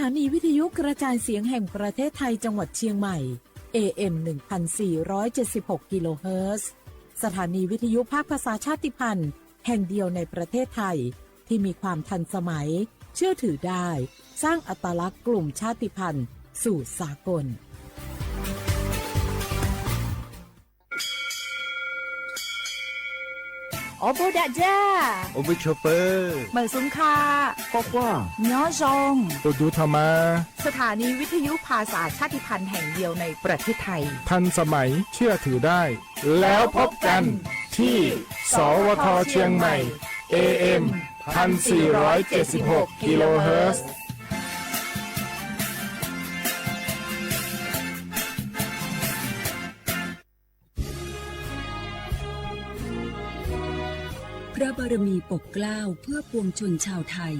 ถานีวิทยุกระจายเสียงแห่งประเทศไทยจังหวัดเชียงใหม่ เอ เอ็ม หนึ่งพันสี่ร้อยเจ็ดสิบหก กิโลเฮิรตซ์ สถานีวิทยุภาคภาษาชาติพันธุ์แห่งเดียวในประเทศไทย ที่มีความทันสมัย เชื่อถือได้ สร้างอัตลักษณ์กลุ่มชาติพันธุ์สู่สากล Ua bug dam ja, ua bug chua pw, mawm xub kha, quaj quaj, nyob zoo, tus dub tha mas. สถานีวิทยุภาษาชาติพันธุ์แห่งเดียวในประเทศไทย ทันสมัย เชื่อถือได้ แล้วพบกันที่ สวท เชียงใหม่ เอ เอ็ม พันสี่ร้อยเจ็ดสิบหก กิโลเฮิรตซ์ พระบารมีปกเกล้าเพื่อปวงชนชาวไทย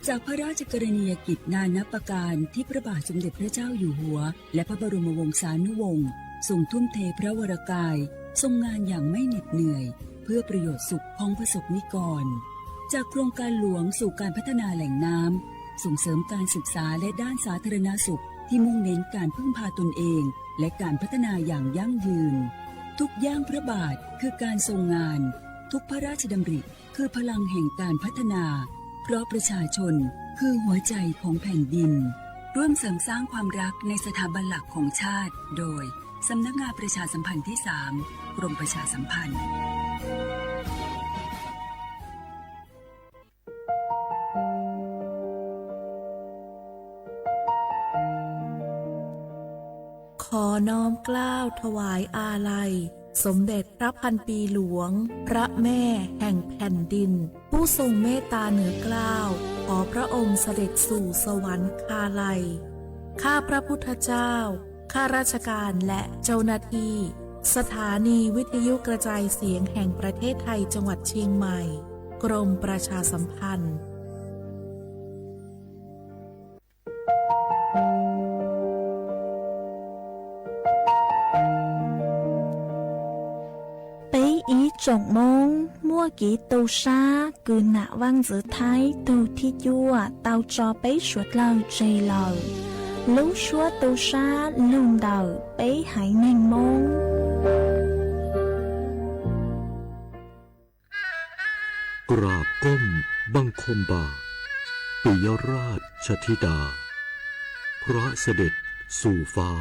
จากพระราชกรณียกิจนานับประการที่พระบาทสมเด็จพระเจ้าอยู่หัว และพระบรมวงศานุวงศ์ทรงทุ่มเทพระวรกาย ทรงงานอย่างไม่เหน็ดเหนื่อย เพื่อประโยชน์สุขของประสบนิกร จากโครงการหลวงสู่การพัฒนาแหล่งน้ำ ส่งเสริมการศึกษาและด้านสาธารณสุขที่มุ่งเน้นการพึ่งพาตนเอง และการพัฒนาอย่างยั่งยืน ทุกย่างพระบาทคือการทรงงาน ทุกพระราชดำริคือพลังแห่งการพัฒนา เพราะประชาชนคือหัวใจของแผ่นดิน ร่วมเสริมสร้างความรักในสถาบันหลักของชาติ โดย สำนักงานประชาสัมพันธ์ที่สาม กรมประชาสัมพันธ์ ขอน้อมเกล้าถวายอาลัย สมเด็จพระพันปีหลวง พระแม่แห่งแผ่นดิน ผู้ทรงเมตตาเหนือเกล้า ขอพระองค์เสด็จสู่สวรรคาลัย ข้าพระพุทธเจ้า ข้าราชการและเจ้าหน้าที่ สถานีวิทยุกระจายเสียงแห่งประเทศไทยจังหวัดเชียงใหม่ กรมประชาสัมพันธ์ Peb ib tsoom Hmoob muaj kev tu sab kws nam Vaaj Ntxwv Thaib tug thib cuaj tau tso peb suav dlawg tseg lawm. Lub suab tu sab lug ntawm peb haiv neeg Moob. กราบก้มบังคมบาท ปิยราชธิดา พระเสด็จสู่ฟ้า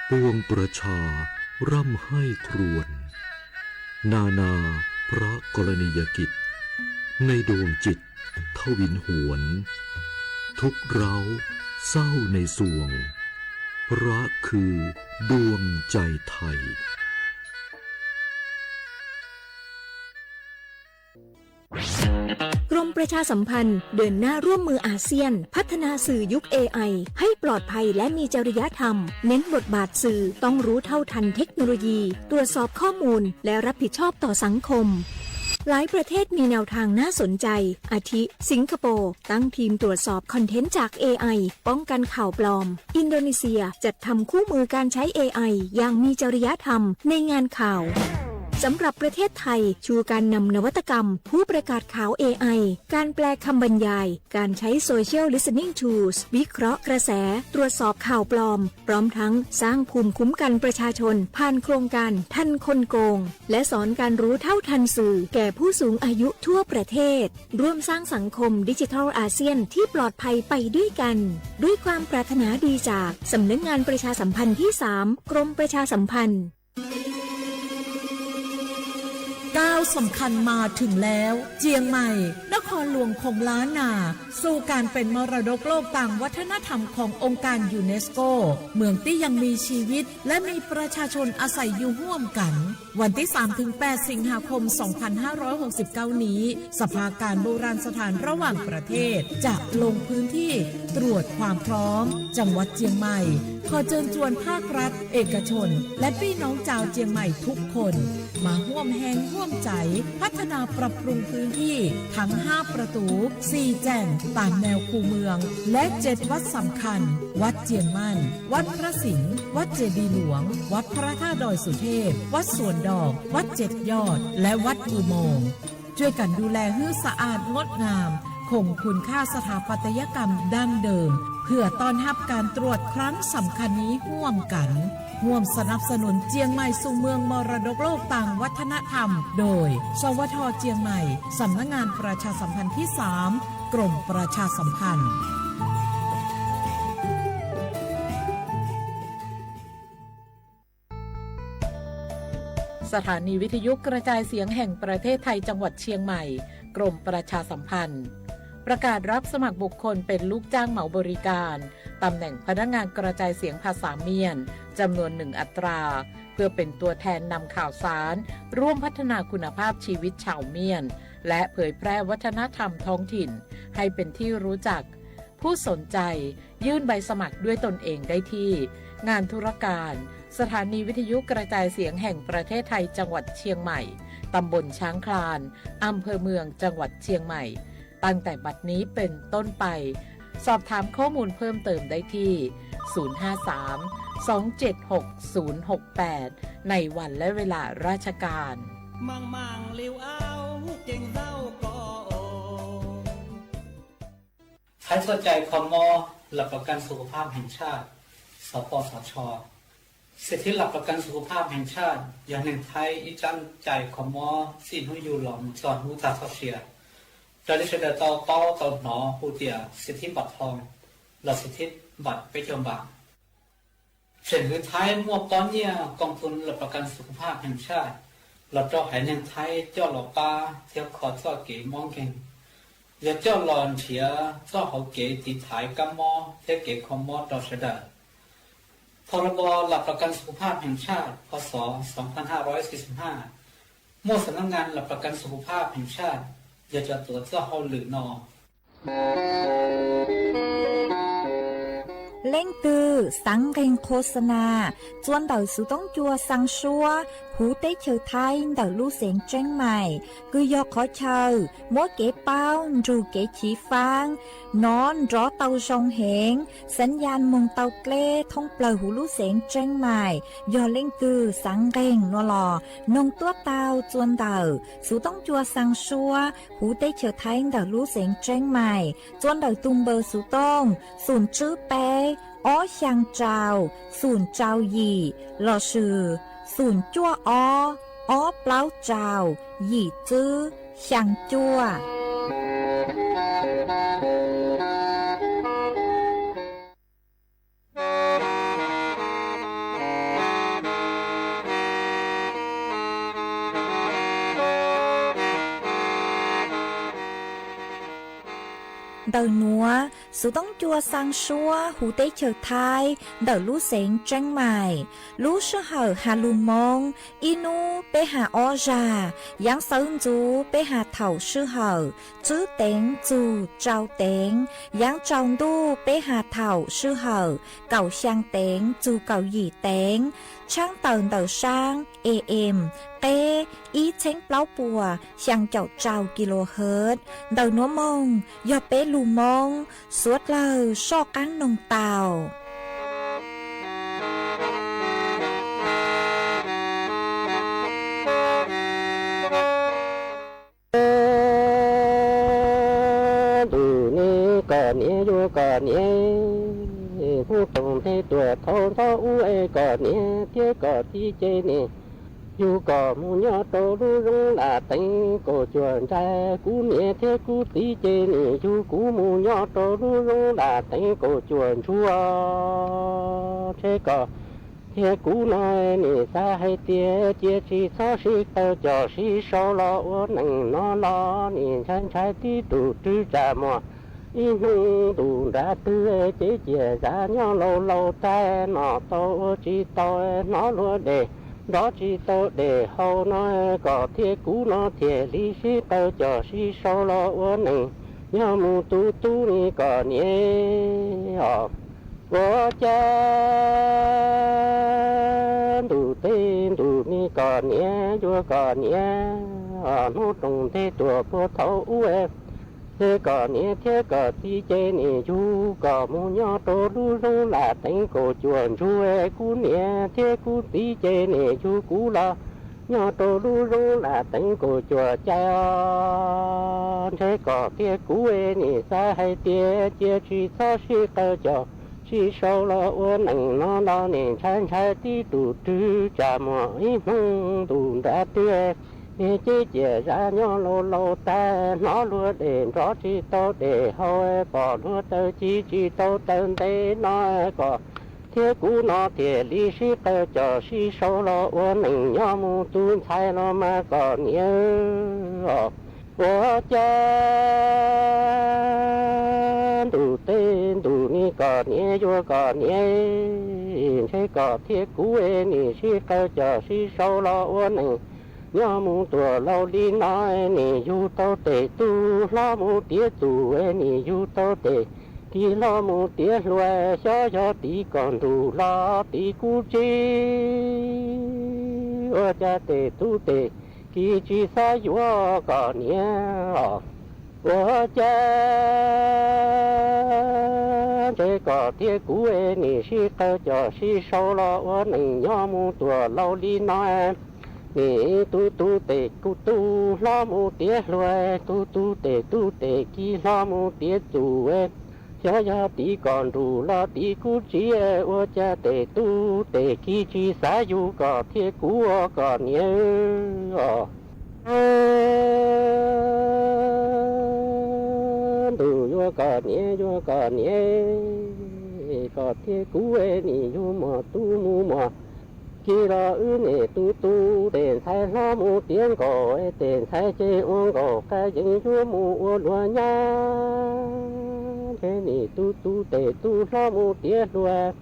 ปวงประชาร่ำไห้ครวญ นานาพระกรณียกิจ ในดวงจิตทวินหวน ทุกข์ร้าวเศร้าในสวง พระคือดวงใจไทย กรมประชาสัมพันธ์เดินหน้าร่วมมืออาเซียน พัฒนาสื่อยุค เอไอ ให้ปลอดภัยและมีจริยธรรม เน้นบทบาทสื่อต้องรู้เท่าทันเทคโนโลยี ตรวจสอบข้อมูล และรับผิดชอบต่อสังคม หลายประเทศมีแนวทางน่าสนใจ อาทิ สิงคโปร์ตั้งทีมตรวจสอบคอนเทนต์จาก เอไอ ป้องกันข่าวปลอม อินโดนีเซียจัดทำคู่มือการใช้ เอไอ อย่างมีจริยธรรมในงานข่าว สำหรับประเทศไทย ชูการนำนวัตกรรม ผู้ประกาศข่าว เอไอ การแปลคำบรรยาย การใช้ Social Listening Tools วิเคราะห์กระแส ตรวจสอบข่าวปลอม พร้อมทั้งสร้างภูมิคุ้มกันประชาชน ผ่านโครงการทันคนโกง และสอนการรู้เท่าทันสื่อแก่ผู้สูงอายุทั่วประเทศ ร่วมสร้างสังคมดิจิทัลอาเซียนที่ปลอดภัยไปด้วยกัน ด้วยความปรารถนาดีจากสำนักงานประชาสัมพันธ์ที่สาม กรมประชาสัมพันธ์ ก้าวสำคัญมาถึงแล้ว เจียงใหม่ นครหลวงของล้านนา สู่การเป็นมรดกโลกตามวัฒนธรรมขององค์การยูเนสโก เมืองที่ยังมีชีวิตและมีประชาชนอาศัยอยู่ร่วมกัน วันที่สามถึงแปดสิงหาคมสองพันห้าร้อยหกสิบเก้านี้ สภาการโบราณสถานระหว่างประเทศจะลงพื้นที่ตรวจความพร้อม จังหวัดเจียงใหม่ ขอเชิญชวนภาครัฐ เอกชน และพี่น้องชาวเจียงใหม่ทุกคน มาร่วมแฮงร่วมใจ พัฒนาปรับปรุงพื้นที่ทั้งห้าประตู สี่แจ่งตามแนวคูเมือง และเจ็ดวัดสำคัญ วัดเจียงมั่น วัดพระสิงห์ วัดเจดีย์หลวง วัดพระธาตุดอยสุเทพ วัดสวนดอก วัดเจ็ดยอด และวัดอุโมงค์ ช่วยกันดูแลหื้อสะอาดงดงาม คงคุณค่าสถาปัตยกรรมดั้งเดิม เพื่อต้อนรับการตรวจครั้งสำคัญนี้ร่วมกัน ร่วมสนับสนุนเชียงใหม่สู่เมืองมรดกโลกทางวัฒนธรรม โดย สวท เชียงใหม่ สำนักงานประชาสัมพันธ์ที่สาม กรมประชาสัมพันธ์ สถานีวิทยุกระจายเสียงแห่งประเทศไทยจังหวัดเชียงใหม่ กรมประชาสัมพันธ์ ประกาศรับสมัครบุคคลเป็นลูกจ้างเหมาบริการ ตำแหน่งพนักงานกระจายเสียงภาษาเมียน จำนวนหนึ่งอัตรา เพื่อเป็นตัวแทนนำข่าวสาร ร่วมพัฒนาคุณภาพชีวิตชาวเมียน และเผยแพร่วัฒนธรรมท้องถิ่น ให้เป็นที่รู้จัก ผู้สนใจยื่นใบสมัครด้วยตนเองได้ที่ งานธุรการ สถานีวิทยุกระจายเสียงแห่งประเทศไทยจังหวัดเชียงใหม่ ตำบลช้างคลาน อำเภอเมืองจังหวัดเชียงใหม่ ตั้งแต่บัดนี้เป็นต้นไป สอบถามข้อมูลเพิ่มเติมได้ที่ ศูนย์ห้าสาม สองเจ็ดหก ศูนย์หกแปด ในวันและเวลาราชการ Thaib txoj cai kho mob หลักประกันสุขภาพแห่งชาติ สปสช. สิทธิหลักประกันสุขภาพแห่งชาติ yog neeg Thaib ib tsab cai kho mob txij hnub yug los mus txog hnub tag txoj sia. Raws li sawv daws tau paub tau hnov hu tias สิทธิบัตรทอง los สิทธิบัตร peb caug npam. Tseem hwv Thaib muaj pob nyiaj กองทุนหลักประกันสุขภาพแห่งชาติ los rau haiv neeg Thaib coj los pab thiab kho txoj kev mob nkeeg, yog coj los nrhiav txoj hauv kev tiv thaiv kab mob thiab kev kho mob rau sawv daws. พรบ หลักประกันสุขภาพแห่งชาติ พ.ศ. สองพันห้าร้อยสี่สิบห้า muaj สำนักงานหลักประกันสุขภาพแห่งชาติ yog cov tuav txoj hauj lwm no. Leej twg xaav nqeeg qhua xa nas txua ntawm xuv toob cua xaa suab huv teb chaws Thaib ntawm lub xeev Tseeb Maim, kws yog qhov chaw muab kev paub nrug kev chiv faab nov nrov tau zoo heev, xeev yas moog tau dleb thoob plawg huv lub xeev Tseeb Maim. Yog leej twg xaav nqeeg no los noog tuab tau txua ntawm xuv toob cua xaa suab huv teb chaws Thaib ntawm lub xeev Tseeb Maim, txua ntawm tug npawb xuv tooj xoom tswb peb ob xyaa rau xoom rau yim lossis xoom cuaj ob ob plaub rau yim tswb xyaa cuaj. Ntawm nuav, xuv toob cua xaa suab huv teb chaws Thaib ntawm lub xeev Tseeb Maim, lub sij hawm has lug Moob, ib hnub peb has ob zag, yaav sawv ntxuv peb has thaum sij hawm tswb teev txug rau teev, yaav tsaus ntuj peb has thaum sij hawm kaum xyaa teev txug kaum yim teev, tshaab tawm ntawm saab A M qeb ib txheeb plaub puas xyaa caum rau kilohertz. Ntawm nuav moog yog peb lug Moob, suav dlawg soj qaab noog tau. Ntuj ne koj niam yuav koj niam, hnub toom ntej tuaj thaum ntxov ub es koj niam thiab koj txiv ces nim yug koj mus nyob rau lub zoov Laj Teev Kaum Cuaj Ntsais. Kuv niam thiab kuv txiv ces nim yug kuv mus nyob rau lub zoov Laj Teev Kaum Cuaj Ntsuag. Ntshe koj thiab kuv no nim xav hais tias cia tsis txhob sib tawv coj sib sau los ua neej no los nim ntshai ntshai tib tug rwg tsam muag ib hnub ntuj nrab twg ces cia zam nyob laus laus tag no tau ua tsis tau hnov luag dej nrov tsis tau dej haus no, koj thiab kuv no thiaj li sib tawv coj sib sau los ua neej nyob mus tu tub ne koj niam os. Ua cas ntuj teb ntuj me koj niam yuav koj niam, hnub toom ntej tuaj puag thaum ub es koj niam thiab koj txiv ces nim yug koj mus nyob rau lub zoov Laj Teev Kaum Cuaj Ntsuag. Kuv niam thiab kuv txiv ces nim yug kuv los nyob rau lub zoov Lam Teev kaum cuam cai os. Ntshe koj thiab kuv nim xav hais tias cia tsis txhob sib qawm coj sib sau los ua neej no los nim ntshai ntshai tib tus rwg tsam muaj ib hnub ntuj nrab twg. Niag ceb ciam zaj nyob laus laus tag hnov luag dej nrov tsis tau dej haus, pom luag taw ci tsis tau taw ntev no, koj thiab kuv no thiaj li sib qawm coj sib sau los ua neej nyob mus tus ntxhais los mas koj niam os. Ua cas ntuj tej ntuj ni koj niam yuav koj niam, ntshe koj thiab kuv nim sib qawm coj sib sau los ua neej nyob mus tuaj laus li no, nim yug tau tes tub hlob mus tiav txus, nim yug tau tes kiv hlob mus tiav hluas, xyov yog tim koj nruj los tim kuv tsev, ua cas tes tub tes kiv tsis xav yuav koj niam os. Ua cas ntshe koj thiab kuv nim sib qawm coj sib sau los ua neej nyob mus tuaj laus li no, nim tub tub tes kuv tub hlob mus tiav hluas, tub tub tes tub tes kiv hlob mus tiav txus, xyov yog tim koj nruj los tim kuv tsev, ua cas tes tub tes kiv tsis xav yug koj thiab kuv koj niam os. Ntuj yuav koj niam yuav koj niam, koj thiab kuv nim yug muaj tub mus muaj kiv los wb nim tub tub tes ntxhais hlob mus tiav nkaus, tes ntxhais ces ua nkaus qab yeeb yuav mus ua luag nyab. Ntshe nim tub tub tes tub hlob mus tiav hluas,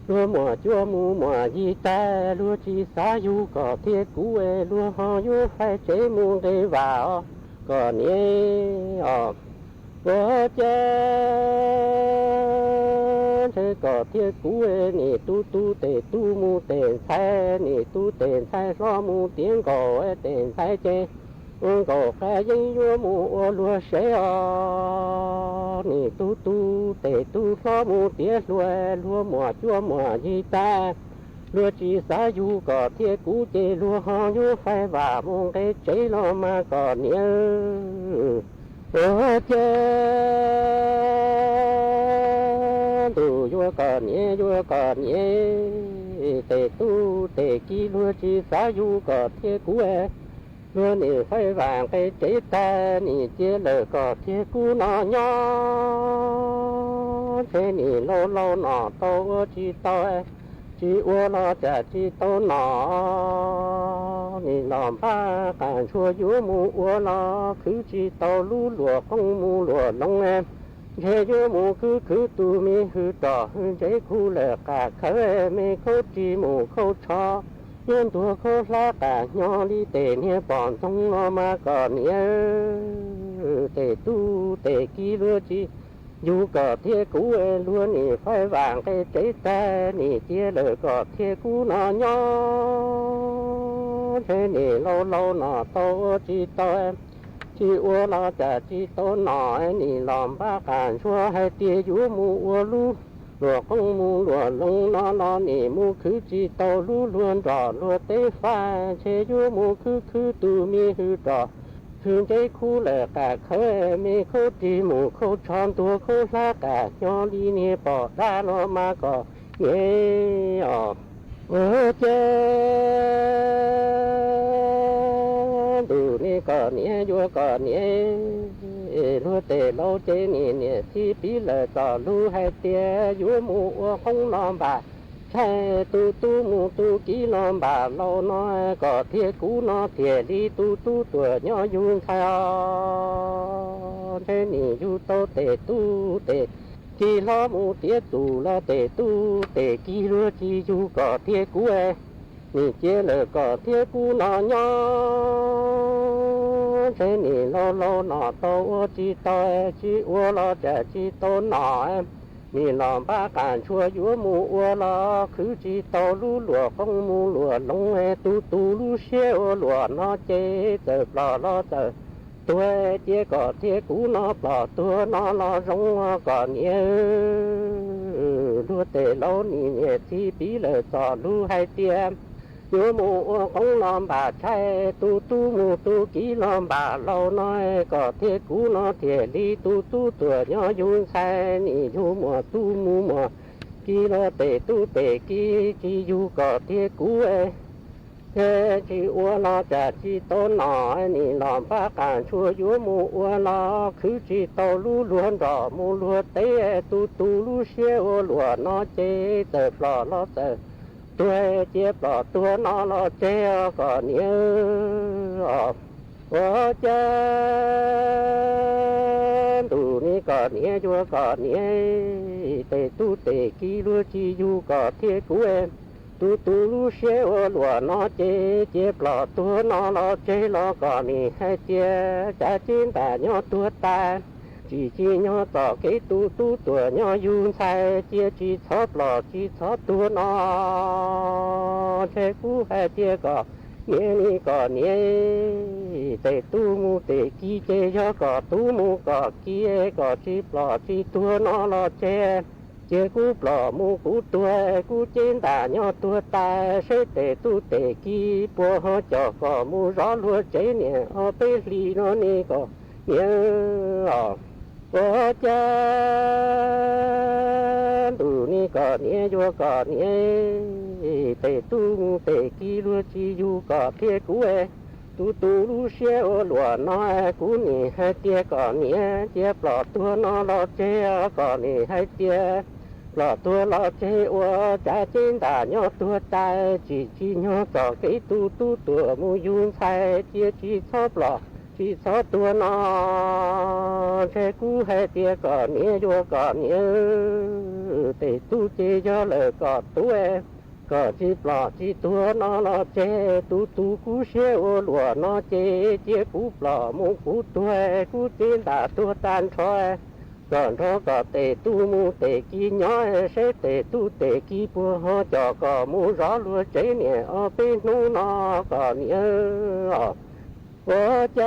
luag muaj cuab mus muaj yig tag, luag tsis xav yug koj thiab kuv, luag ho yuav faib tsev mus nqe vam os koj niam os. Ua cas ntshe koj thiab kuv nim tub tub tes tub mus tes ntxhais, nim tub tes ntxhais hlob mus tiav nkaus, tes ntxhais ces ua nkaus qab yeeb yuav mus ua luag sev os. Nim tub tub tes tub hlob mus tiav hluas, luag muaj cuab muaj yig tag, luag tsis xav yug koj thiab kuv ces luag ho yuav faib vam mus nqe tsev los mas koj niam. Ua cas ntuj yuav koj niam yuav koj niam, tes tub tes kiv luag tsis xav yug koj thiab kuv, luag nim faib vam nqe tsev tag nim cia lawm koj thiab kuv no nyob. Ntshe nim laus laus nom tau ua tsis tau, tsis ua los cas tsis tau nom, nim los npaj qas ntshua yuav mus ua los khwv tsis tau lub luam qoob mus luam loov, ntshe yuav mus khwv khwv tus me hwm roj hwm ntsev khu lawm qas khawv, me khaub ris mus khaub tsho, yuav ntuag khaub hlab qas hnyo li tes niag pom ntxoog no mas koj niam. Tes tub tes kiv luag tsis yug koj thiab kuv, luag nim faib vam nqe tsev tag nim cia lawm koj thiab kuv no nyob. Ntshe nim laus laus nom tau ua tsis tau, tsis ua los cas tsis tau nom, nim los npaj qas ntshua hais tias yuav mus ua lub luam qoob mus luam loov no los nim mus khwv tsis tau lub luag nroj luag teb faj, ntshe yuav mus khwv khwv tus me hwm roj hwm ntsev khu lawm qas khawv, me khaub ris mus khaub tsho ntuag khaub hlab qas hnyo li niag pom dab no mas koj niam os. Ua cas ntuj ne koj niam yuav koj niam, luag tes laus ces nim niam txiv piv lawm txoj lus hais tias yuav mus ua qoob los npam ntshai, tus tub mus tus kiv los npam laus no, koj thiab kuv no thiaj li tus tub tuaj nyob yug ntxhais os. Ntshe nim yug tau tes tub tes kiv hlob mus tiav txus los tes tub tes kiv luag tsis yug koj thiab kuv, nim cia lawm koj thiab kuv no nyob. Ntshe nim laus laus nom tau ua tsis tau, tsis ua los cas tsis tau nom, nim los npaj qas ntshua yuav mus ua los khwv tsis tau lub luam qoob mus luam loov, tus tus lub siab ua luam no ces txawm plom los txawm tuag, cia koj thiab kuv no plom tuag no los zoo koj niam. Luag tes laus nim niam txiv piv lawm txoj lus hais tias yuav mus ua qoob los npam tshais, tus tub mus tus kiv los npam laus no, kom thiaj kuv no thiaj li tus tub tuag nyob yug ntxhais, nim yug muam tub mus muam kiv los tes tub tes kiv tsis yug kom thiaj kuv, thiaj tsis ua los cas tsis tau nom, nim los npaj qas ntshua yuav mus ua los khwv tsis tau lub luag nrog mus luag teb, tus tus lub siab ua luam no ces txawm plom los txawm tuag, cia plom tuag no los tseg os kom niam os. Ua cas ntuj ni kom niam yuav kom niam, tes tub tes kiv luag tsis yug kom thiaj kuv, tus tus lub siab ua luam no ces cia plom tuag no los tseg los kom niam hais tias cav ceb ntam nyob tuag tas, tsis tsim nyog txoj kev tus tub tuag nyob yug ntxhais, cia tsis txhob plom tsis txhob tuag no, ntshe kuv hais tias kom niam ni kom niam, tes tub mus tes kiv ces yog kom tub mus kom kiv, kom tsis plom tsis tuag no los tseg, cia kuv plom mus kuv tuag, kuv ceb ntam nyob tuag tas, seb tes tub tes kiv puas ho coj kom mus zov luag tsev niam ob peb hlis no ne kom niam os. Ua cas ntuj ni kom niam yuav kom niam, tes tub mus tes kiv luag tsis yug kom thiaj kuv, tus tus lub siab ua luam no, kuv nim hais tias kom niam cia plom tuag no los tseg, kom nim hais tias plom tuag los tseg, ua cas ceb ntam nyob tuag tas, tsis tsim nyog txoj kev tus tub tuag mus yug ntxhais, cia tsis txhob plom tsis txhob tuag no, ntshe kuv hais tias kom niam yuav kom niam, tes tub ces yog lawm kom tub, kom tsis plom tsis tuag no los tseg, tus tus kuv siab ua luam no ces cia kuv plom mus kuv tuag, kuv ceb ntam tuag tag nrho, kom nrog kom tes tub mus tes kiv nyob, seb tes tub tes kiv puas ho coj kom mus zov luag tsev niam ob peb hnub no kom niam os. Ua cas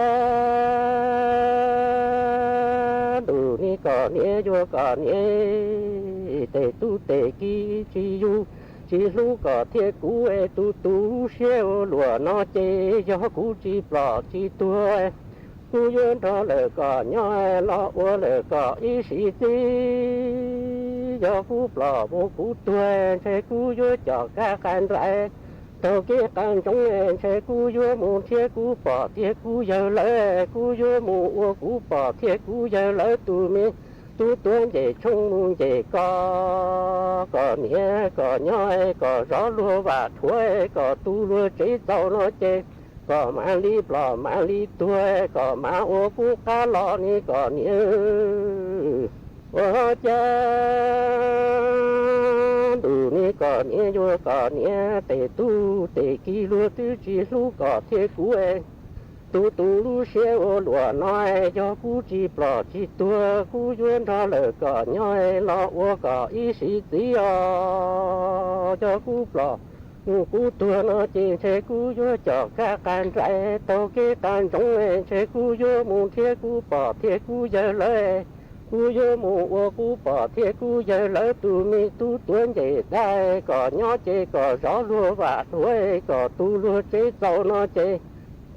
ntuj ni kom niam yuav kom niam, tes tub tes kiv tsis yug tsis hlub kom thiaj kuv, tus tus lub siab ua luam no ces yog kuv tsis plom tsis tuag, kuv yuav nrog lawv kom nyob los ua lawv kom ib sim txij, yog kuv plom mus kuv tuag, ntshe kuv yuav coj kab qa nraim taug kev qa ntsoov, ntshe kuv yuav mus nrhiav kuv pog thiab kuv yawg lawv, kuv yuav mus ua kuv pog thiab kuv yawg lawv tus me tub tuav ncej tshoob ncej kos, kom niam kom nyob kom zov luag vam dhuav, kom tu luag tsev txaus no ces kom mam li plom mam li tuag, kom mam ua kuv qab los ni kom niam. Ua cas ntuj ni kom niam yuav kom niam, tes tub tes kiv luag twb tsis hlub kom thiaj kuv, tus tus lub siab ua luam no, yog kuv tsis plom tsis tuag, kuv yuav nrog lawv kom nyob los ua kom ib sim txij os, yog kuv plom mus kuv tuag no ces ntshe kuv yuav coj kab qa nraim taug kev qa ntsoov, ntshe kuv yuav mus nrhiav kuv pog thiab kuv yawg lawv, kuv yuav mus ua kuv pog thiab kuv yawg lawv tus me tub tuav ncej dab, kom nyob ces kom zov luag vam dhuav, kom tu luag tsev txaus no ces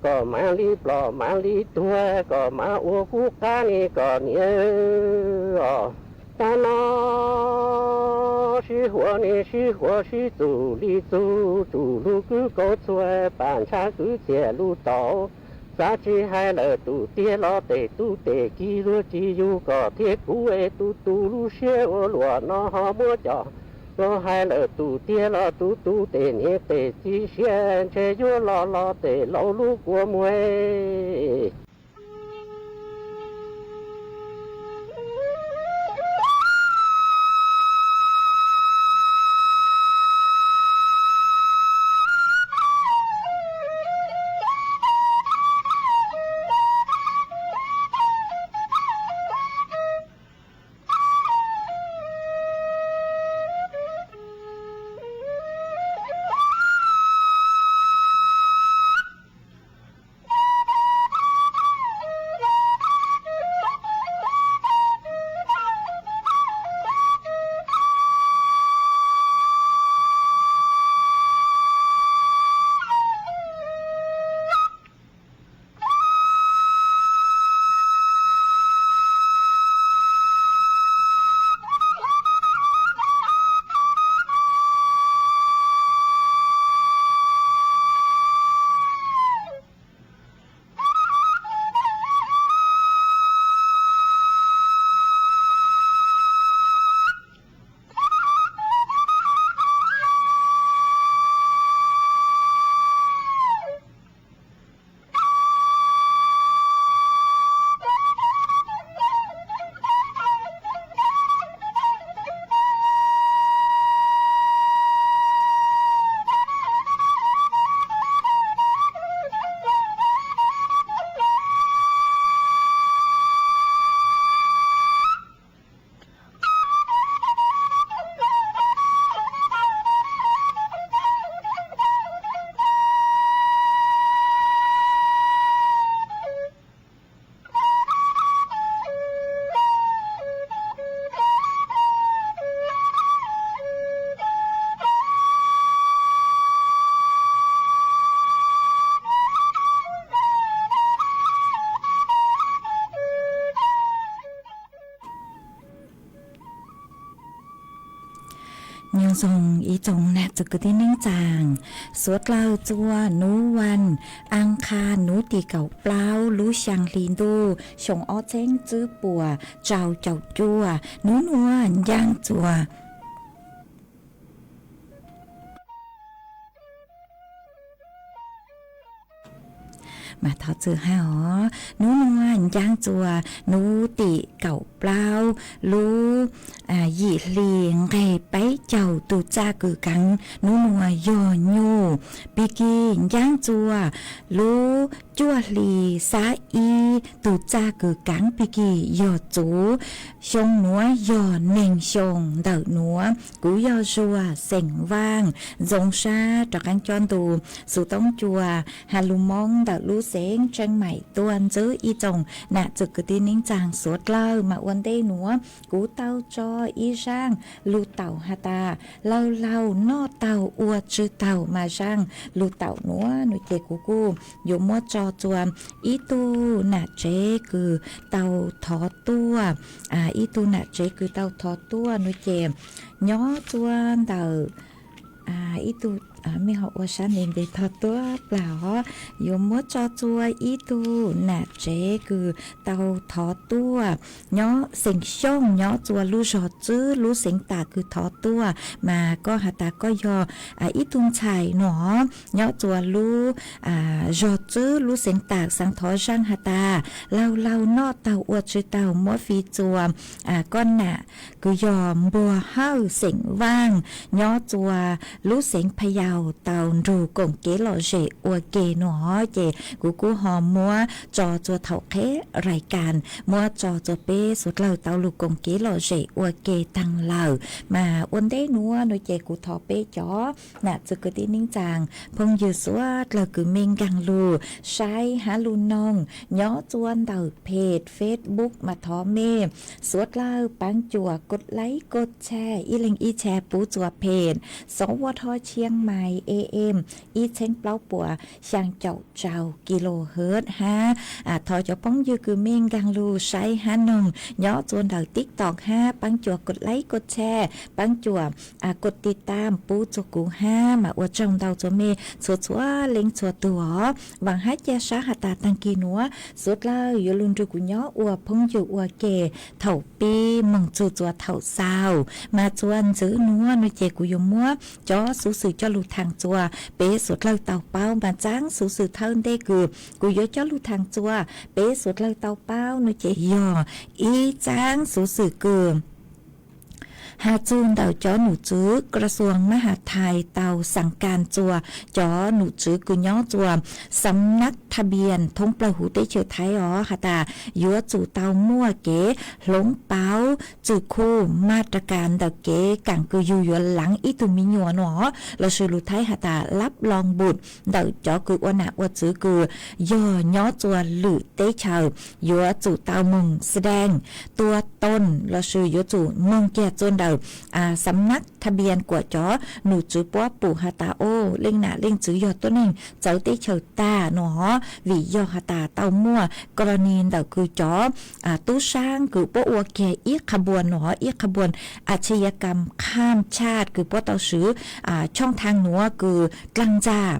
kom mam li plom mam li tuag, kom mam ua kuv qab ni kom niam os. Tag no sib huam ni sib huam sib txuj li txuj, tsuj lug kwv kaus txhua, pam ntshav kwv txhiaj lug taus. Xav tsis hais lawm tus tiag los tes tub tes kiv luag tsis yug kom thiaj kuv, tus tus lub siab ua luam no ho muab coj los hais lawm tus tiag los tus tus tes niam tes txiv siab, ntshe yuav los los tes laus lub kua muag. Zoo ib tsoom nam txwv kwv tij neej tsaa, suav dlawg txua nuav vas as qha nuav tim kaum plaub lub xyaa hli ntuj xyoo ob txheeb tswb puas rau caum cuaj, nuav nuav ncaaj txua Mas thov txim hab os, nuav nuav ncaaj txua nuav tim kaum plaub lub yim hli nqeg peb caug tug txaj kws kaav nuav nuav yog nyuj, pig kig ncaaj txua lub cuaj hli xab ib tug txaj kws kaav pig kig yog txuv. Xyoo nuav yog neeg xyoo ntawm nuav. Kuv yog Zuag xeem Vaaj, ntxoo sab rov qaab cob ntu xu toob cua has lug Moob ntawm lub xeev Tseeb Maim tuaj ntxiv. Ib tsoom nam txwv kwv tij neej tsaa suav dlawg, mas ua ntej nuav kuv tau tso ib zaaj lug taum has tas laug laug noj taug ua tsw taug, mas zaaj lug taum nuav nuav ces kuv kuj yuav muab tso txua ib tug nam tsev kws tau thov tuaj, ib tug nam tsev kws tau thov tuaj nuav ces nyob txua ntawm ib tug, mej ho ua sab ntev ntev thov tuaj plag os. Yuav muab tso txua ib tug nam tsev kws tau thov tuaj nyob xeem Xyooj, nyob txua lub zog Tswb lub xeev Tas kws thov tuaj, mas koj has tas koj yog ib tug ntxhais nuav nyob txua lub zog Tswb lub xeev Tas, xaav thov zaaj has tas laug laug noj taug ua tsw taug muab fi txua koj nam kws yog Npuag Hawj xeem Vaaj nyob txua lub xeev Pha Yaus tau nrug koom kev lom zem ua ke nuav ces kuv kuj ho muab tso txua thaum qheb rais kas, muab tso txua peb suav dlawg tau lug koom kev lom zem ua ke taag lawm. Mas ua ntej nuav nuav ces kuv thov peb cov nam txwv kwv tij neej tsaa phooj ywg suav dlawg kws mej nkaag lug saib hab lug noog nyob txua ntawm peg Facebook mas thov mej suav dlawg paab cuam kod laib kod tshare ib leeg ib tshare pub txua peg Sov Vaj Thoj Tshiab Mais A M ib txheeb plaub puas xyaa caum rau kilohertz hab thov cov phooj ywg kws mej nkaag lug saib hab noog nyob txua ntawm TikTok hab paab cuam kod laib kod tshare, paab cuam kod tiv tam pub txua kuv hab mas ua tsaug ntau txua mej txhua txhua leej txhua tug os. Vaam hab ca sab has tas taag kis nuav suav dlawg yuav lug nrug kuv nyob ua phooj ywg ua ke thaum pib moog txug txua thaum xaus. Mas txua ntxiv nuav nuav ces kuv yuav muab cov xuv xwm coj lug thaam txua peb suav dlawg tau paub. Mas txaab xuv xwm thawj ntej kws kuv yuav coj lug thaam txua peb suav dlawg tau paub nuav ces yog ib txaab xuv xwm kws has txug ntawm cov nom tswv ក្រសួងមហាផ្ទៃ tau xaav kas txua cov nom tswv kws nyob txua สำนักทะเบียน thoob plawg huv teb chaws Thaib os has tas yuav tsum tau muaj kev hloov pauv txwm khu มาตรการ ntawm kev kaam kws yug yuav laav ib tug me nyuam nuav lossis lus Thaib has tas รับรองบุตร ntawm cov kws ua nam ua txwv kws yog nyob txua lwm teb chaws yuav tsum tau moog แสดงตัวตน lossis yuav tsum moog kiag txua ntawm สำนักทะเบียน kuas cov nom tswv puab pum has tas o leej nam leej txwv yog tuab neeg txawv teb chaws tag nuav os. Vim yog has tas tau muaj กรณี ntawm kws cov tub saab kws puab ua kiag ib qha npuas nuav os, ib qha npuas อาชญากรรมข้ามชาติ kws puab tau swv ช่องทาง nuav kws dlaag ntxag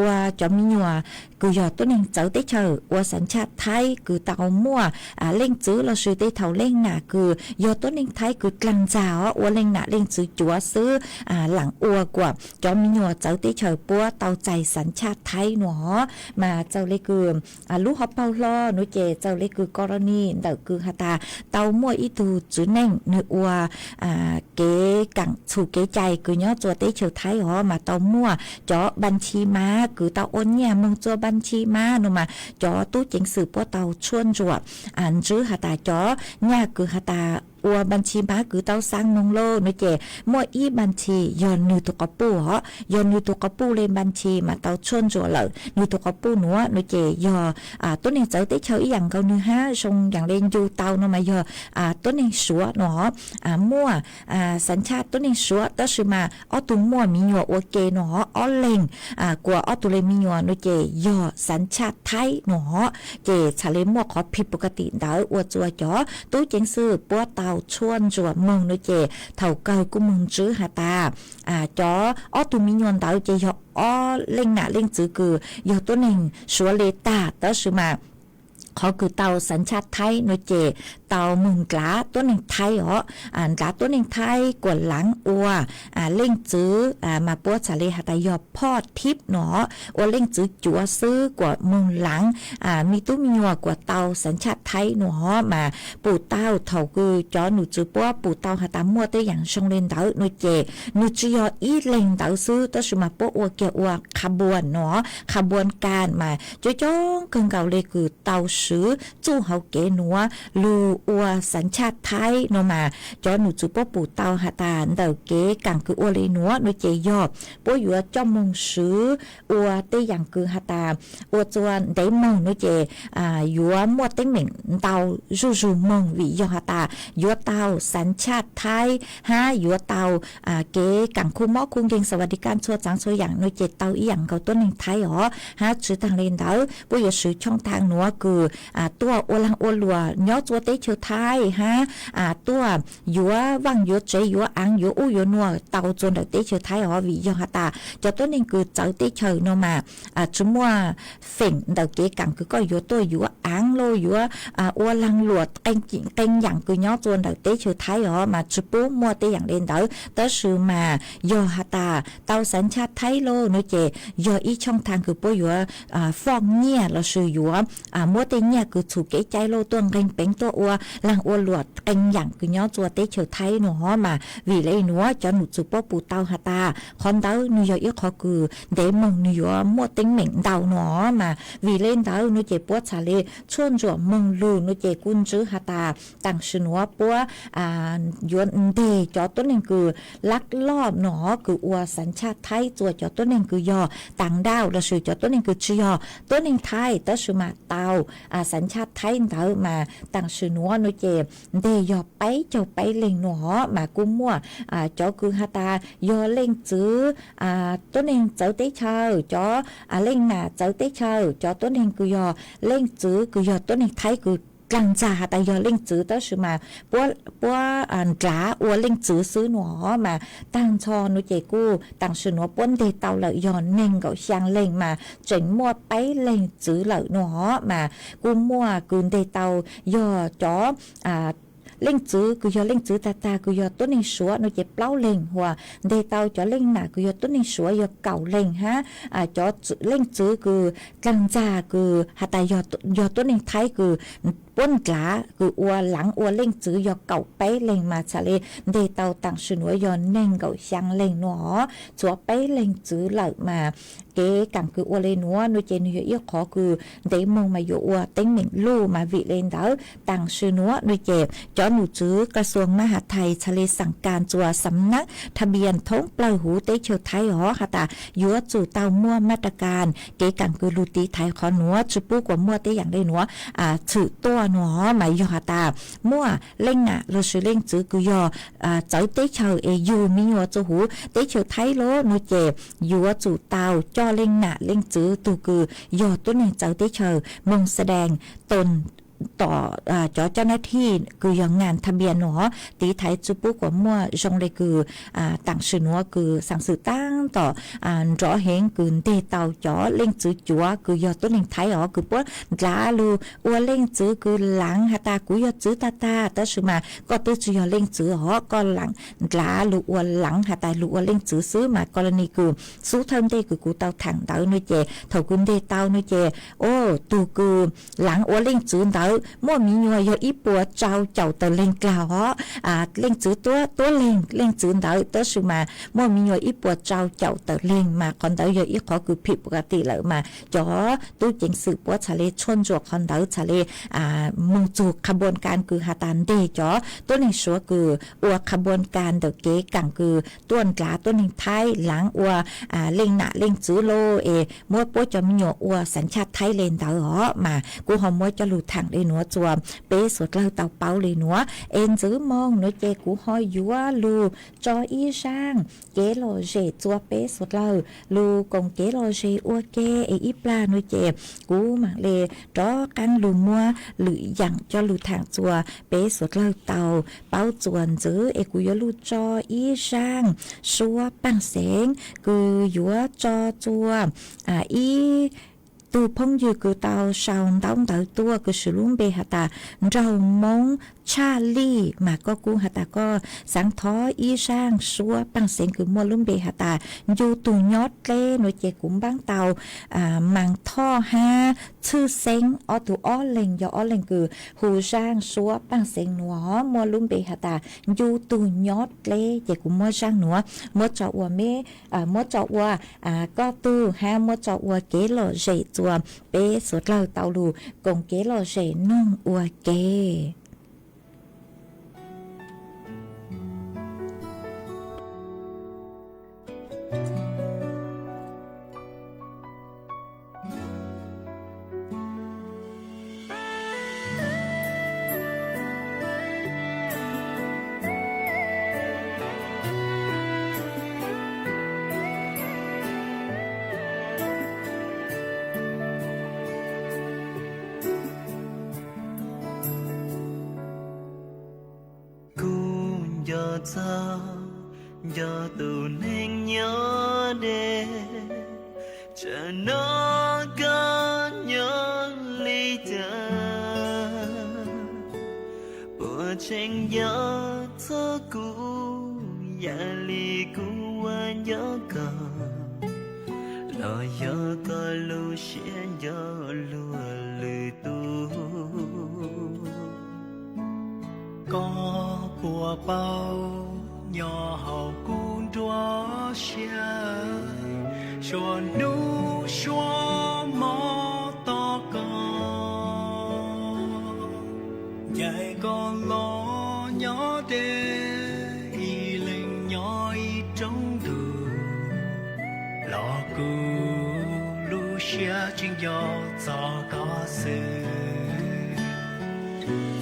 ua cov me nyuam kws yog tuab neeg txawv teb chaws ua สัญชาติ Thaib kws tau muaj leej txwv lossis tej thaum leej nam kws yog tuab neeg Thaib kws dlaag ntxag os ua leej nam leej txwv cuav xwb, laam ua kuas cov me nyuam txawv teb chaws puab tau txais สัญชาติ Thaib nuav os. Mas txawm le kws lub hauv paug hlo nuav ces txawm le kws กรณี ntawm kws has tas tau muaj ib tug txiv neej nwg ua kev kaam txhum kev cai kws nyob txua teb chaws Thaib os mas tau muaj cov บัญชีม้า kws tau ua nyaj moog txua บัญชีม้า nuav mas cov tub ceev xwm puab tau tshuaj ntsuam ntswb has tas cov nyaj kws has tas ua บัญชีม้า kws tau xaa moog lawm nuav ces muaj ib บัญชี yog nwg tug quas puj os, yog nwg tug quas puj le บัญชี mas tau tshuaj ntsuam lawm nwg tug quas puj nuav nuav ces yog tuab neeg txawv teb chaws ib yaam nkaus nwg hab zoo yaam le ncu tau nuav mas yog tuab neeg Suav nuav os, muaj สัญชาติ tuab neeg Suav tab sis mas ob tug muaj me nyuam ua ke nuav os, ob leeg kuas ob tug le me nyuam nuav ces yog สัญชาติ Thaib nuav os. Ces txhad le muaj qhov ผิดปกติ ntawd ua txua cov tub ceev xwm puab tau tau tshuaj ntsuam moog no ces thaum kawg kuj moog ntsib has tas cov ob tug me nyuam ntawd ces yog ob leej nam leej txwv kws yog tuab neeg Suav le tag, tab sis mas qhov kws tau xav nchaj Thaib no ces tau moog ndlav tuab neeg Thaib os, ndlav tuab neeg Thaib kuas laav ua leej txwv, mas puab txhaj le has tas yog phoj thib no, ua leej txwv cuav xwb kuas moog laav me tub me nyuam kuas tau xav nchaj Thaib no os. Mas pum tau thaum kws cov num txwv puab pum tau has tas muaj tej yaam zoo le ntawd no ces nwg tsi yog ib leeg ntawd xwb, tab sis mas puab ua kiag ua qha npuas no, qha npuas kas mas coob coob kawg nkaus le kws tau swv txuj hauv kev nuav lug ua xav nchaj Thaib no mas cov num txwv puab pum tau has tas ntawm kev kaam kws ua le nuav no ces yog puab yuav coj moog swv ua tej yaam kws has tas ua txuas ntev moog no ces yuav muaj teeb meem ntau zuj zug moog vim yog has tas yuav tau xav nchaj Thaib hab yuav tau kev kaam khu mob khu nkeeg xas vas di kaj txhua txaav txhua yaam no ces tau ib yaam nkaus tuab neeg Thaib os. Hab tsi taag le ntawd puab yuav swv choj thaab nuav kws tuaj ua laag ua luam nyob txuas teb chaws Thaib hab tuaj yuav vaaj yuav tsev yuav aav yuav ub yuav nuav tau txuas ntawm teb chaws Thaib os, vim yog has tas cov tuab neeg kws txawv teb chaws no mas tsi muaj feem ntawm kev kaam kws koj yuav tuaj yuav aav los yuav ua laag luam qee yaam kws nyob txuas ntawm teb chaws Thaib os mas tsi pub muaj tej yaam le ntawd. Tab sis mas yog has tas tau xav nchaj Thaib lauj no ces yog ib choj thaab kws puab yuav foj nyiaj lossis yuav muab tej nyiaj kws txhum kev cai lauj tuaj nqee peev tuaj ua laag ua luam qee yaam kws nyob txuas teb chaws Thaib no os. Mas vim le nuav cov num txwv puab pum tau has tas qhov ntawd nwg yog ib qhov kws ntev moog nwg yuav muaj teeb meem ntau no os. Mas vim le ntawd no ces puab txhaj le tshuaj ntsuam moog lug no ces kuj ntsib has tas taam sim nuav puab yuav nteg cov tuab neeg kws lab loj no kws ua xav nchaj Thaib txuas cov tuab neeg kws yog taam daj lossis cov tuab neeg kws tsi yog tuab neeg Thaib tab sis mas tau xav nchaj Thaib ntawd mas taam sim nuav no ces nteg yog peb caug peb leeg no os. Mas kuj muaj cov kws has tas yog leej txwv tuab neeg txawv teb chaws, cov leej nam txawv teb chaws, cov tuab neeg kws yog leej txwv kws yog tuab neeg Thaib kws dlaag ntxag has tas yog leej txwv tab sis mas puab ndlav ua leej txwv xwb no os. Mas taag nrho no ces kuj taam sim nuav puab nteg tau lawm yog neeg nkaum xyaa leeg mas tseem muaj peb leeg txwv lawm no os. Mas kuj muaj kws nteg tau yog cov leej txwv kws yog leej txwv tag tag kws yog tuab neeg Suav no ces plaub leeg, hos nteg tau cov leej nam kws yog tuab neeg Suav yog kaum leeg hab cov leej txwv kws dlaag ntxag kws has tas yog tuab neeg Thaib kws puab ndlav kws ua laav ua leej txwv yog kaum peb leeg mas txhaj le nteg tau taam sim nuav yog neeg nkaum xyaa leeg no os. Tshuav peb leeg txwv lawm mas kev kaam kws ua le nuav no ces nwg yog ib qhov kws ntev moog mas yuav ua teeb meem luj. Mas vim le ntawd taam sim nuav no ces cov num txwv kas xuas mab has thais txhaj le xaam kas txuas xam nab thab npias thoob plawg huv teb chaws Thaib os has tas yuav tsum tau muaj mab ra kas kev kaam kws lug tiv thaiv qhov nuav tsi pub kuas muaj tej yaam le nuav tshwm tuaj no os. Mas yog has tas muaj leej nam lossis leej txwv kws yog txawv teb chaws es yug me nyuam txug huv teb chaws Thaib lawm no ces yuav tsum tau coj leej nam leej txwv tug kws yog tuab neeg txawv teb chaws moog xa dees toom tom cov cab nab thij kws yog ngas thab npias no tiv thaiv tsi pub kuas muaj zoo le kws taam sim nuav kws xaam xwm taab tom nrov heev kws nteg tau cov leej txwv cuav kws yog tuab neeg Thaib os kws puab ndlav lug ua leej txwv kws laav has tas kuv yog txwv tag tag tab sis mas koj twb tsi yog leej txwv os, koj laav ndlav lug ua laav has tas lug ua leej txwv xwb. Mas koj la ni kws xub thawj ntej kws kuv tau thaam ntawd no ces thaum kws nteg tau no ces o tug kws laav ua leej txwv ntawd muaj me nyuam yog ib puas rau caum tawm leeg dlaag os. Leej txwv tuab leeg leej txwv ntawd tab sis mas muaj me nyuam ib puas rau caum tawm leeg mas qhov ntawd yog ib qhov kws phim pov ka tim lawm mas cov tub ceev xwm puab txhaj le tshuaj ntsuam qhov ntawd txhaj le moog txug qha npuas kas kws has tas nteg cov tuab neeg Suav kws ua qha npuas kas ntawm kev kaam kws tuaj ndlav tuab neeg Thaib laav ua leej nam leej txwv lawm es muab puab cov me nyuam ua xav nchaj Thaib le ntawd os. Mas kuv ho muab coj lug thaam li nuav txuas peb suav dlawg tau paub li nuav. Es ntxwv moo nuav ces kuv ho yuav lug tso ib zaaj kev lom zem txuas peb suav dlawg lug koom kev lom zem ua ke. Es ib plag nuav ces kuv maam le rov qaab lug muab lwm yaam coj lug thaam txuas peb suav dlawg tau paub txuas ntxwv. Es kuv yuav lug tso ib zaaj suab paaj xeev kws yuav tso txuas ib tug phooj ywg kws tau sau ntaub ntawv tuaj kws swm lub npe has tas Nraug Moob Tshaj Lij, mas koj kuj has tas koj xaav thov ib zaaj suab paaj xeev kws muaj lub npe has tas Ncu Tug Nyob Dleb nuav ces kuv npaab tau Maas Thoj hab Txhwj Xeeb ob tug ob leeg, yog ob leeg kws hu zaaj suab paaj xeev nuav muaj lub npe has tas Ncu Tug Nyob Dleb. Ces kuv muab zaaj nuav muab tso ua meb, muab tso ua koj tug hab muab tso ua kev lom zem txuas peb suav dlawg tau lug koom kev lom zem noog ua ke. Kuv nco txog nco tus neeg nyob deb, tsam no koj nyob li cas? Puas tseem nco txog kuv yam li kuv ua nco koj, los yog koj lub siab nco luag lwm tus? Koj puas paub nyob hauv kuv nruab siab, suab hnub suab hmo tos koj, ncaim koj los nyob deb, ib leeg nyob ib roob ntuj, los kuv lub siab tseem nco txog koj xwb.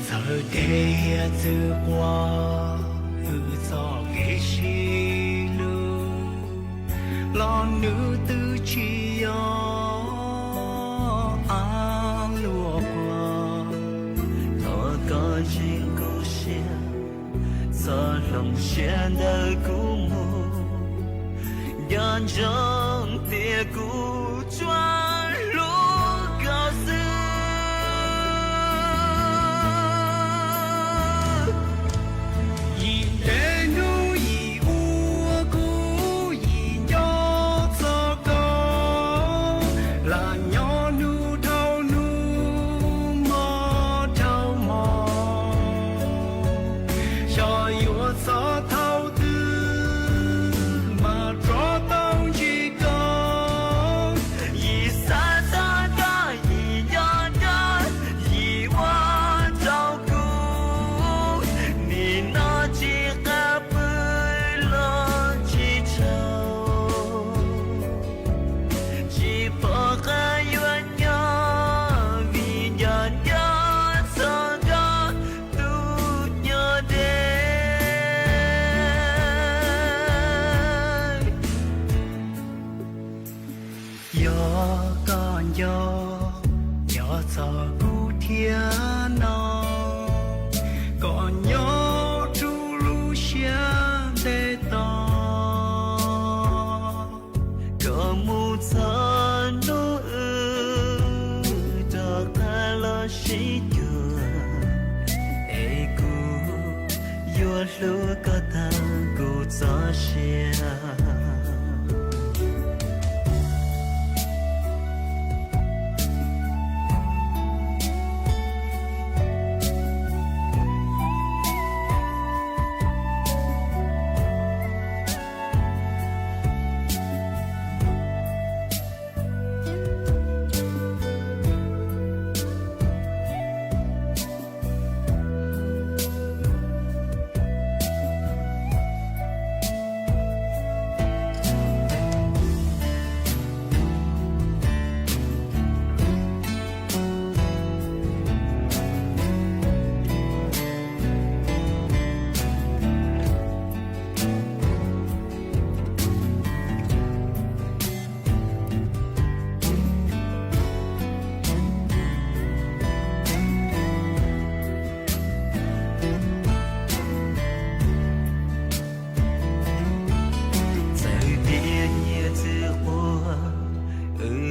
Txawm tej hiav txwv quaj hwm txoj kev sib hlub, los nws twb tsis yog av luaj quag. Thov koj ntseeg kuv siab, txhob hloov siab ntawm kuv mus, nco ntsoov tias kuv tsuas hlub koj xwb. Yim ntev hnub yim ua kuv yim nco txog koj, lam nyob hnub dhau hnub hmo dhau hmo, xyov yuav txog thaum twg mas rov tau ntsib koj. Yim xav txog koj, yim nco koj, yim ua rau kuv nim no tsis qab pw los tsis tsaug, tsis pom qab yuav nyob vim nco nco txog koj tus nyob deb. Yog koj nco, nco txog kuv thiab no, koj nyob rau lub siab ntev tos, koj mus txog hnub wb rov qab los sib cuag, es kuv yuav hlub koj tag kuv txoj sia.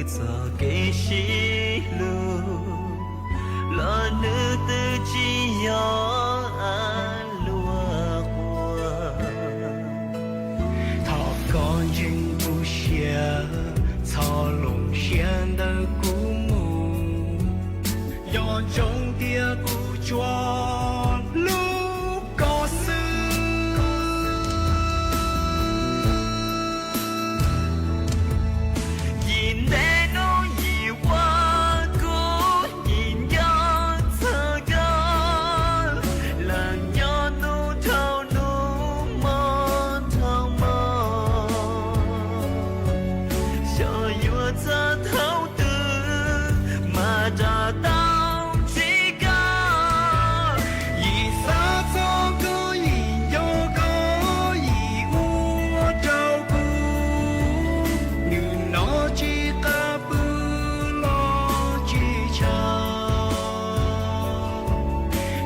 Txoj kev sib hlub los nws twb tsis yog luag quas. Thov koj ntseeg kuv siab, txhob hloov siab ntawm kuv mus. Nco ntsoov tias kuv tsuas hlub koj xwb. Yim ntev hnub yim ua kuv yeej nco txog koj, los nyob hnub dhau hnub mob dhau mob, xyov yuav txog thaum twg mas rov tau ntsib koj. Yim xav txog koj, yim nco koj, yim ua rau kuv nws hnov tsis qab pw los tsis tshua,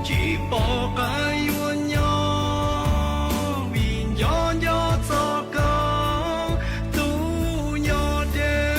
tsis pom qab yuav nyob vim nco nco txog koj tus nyob deb.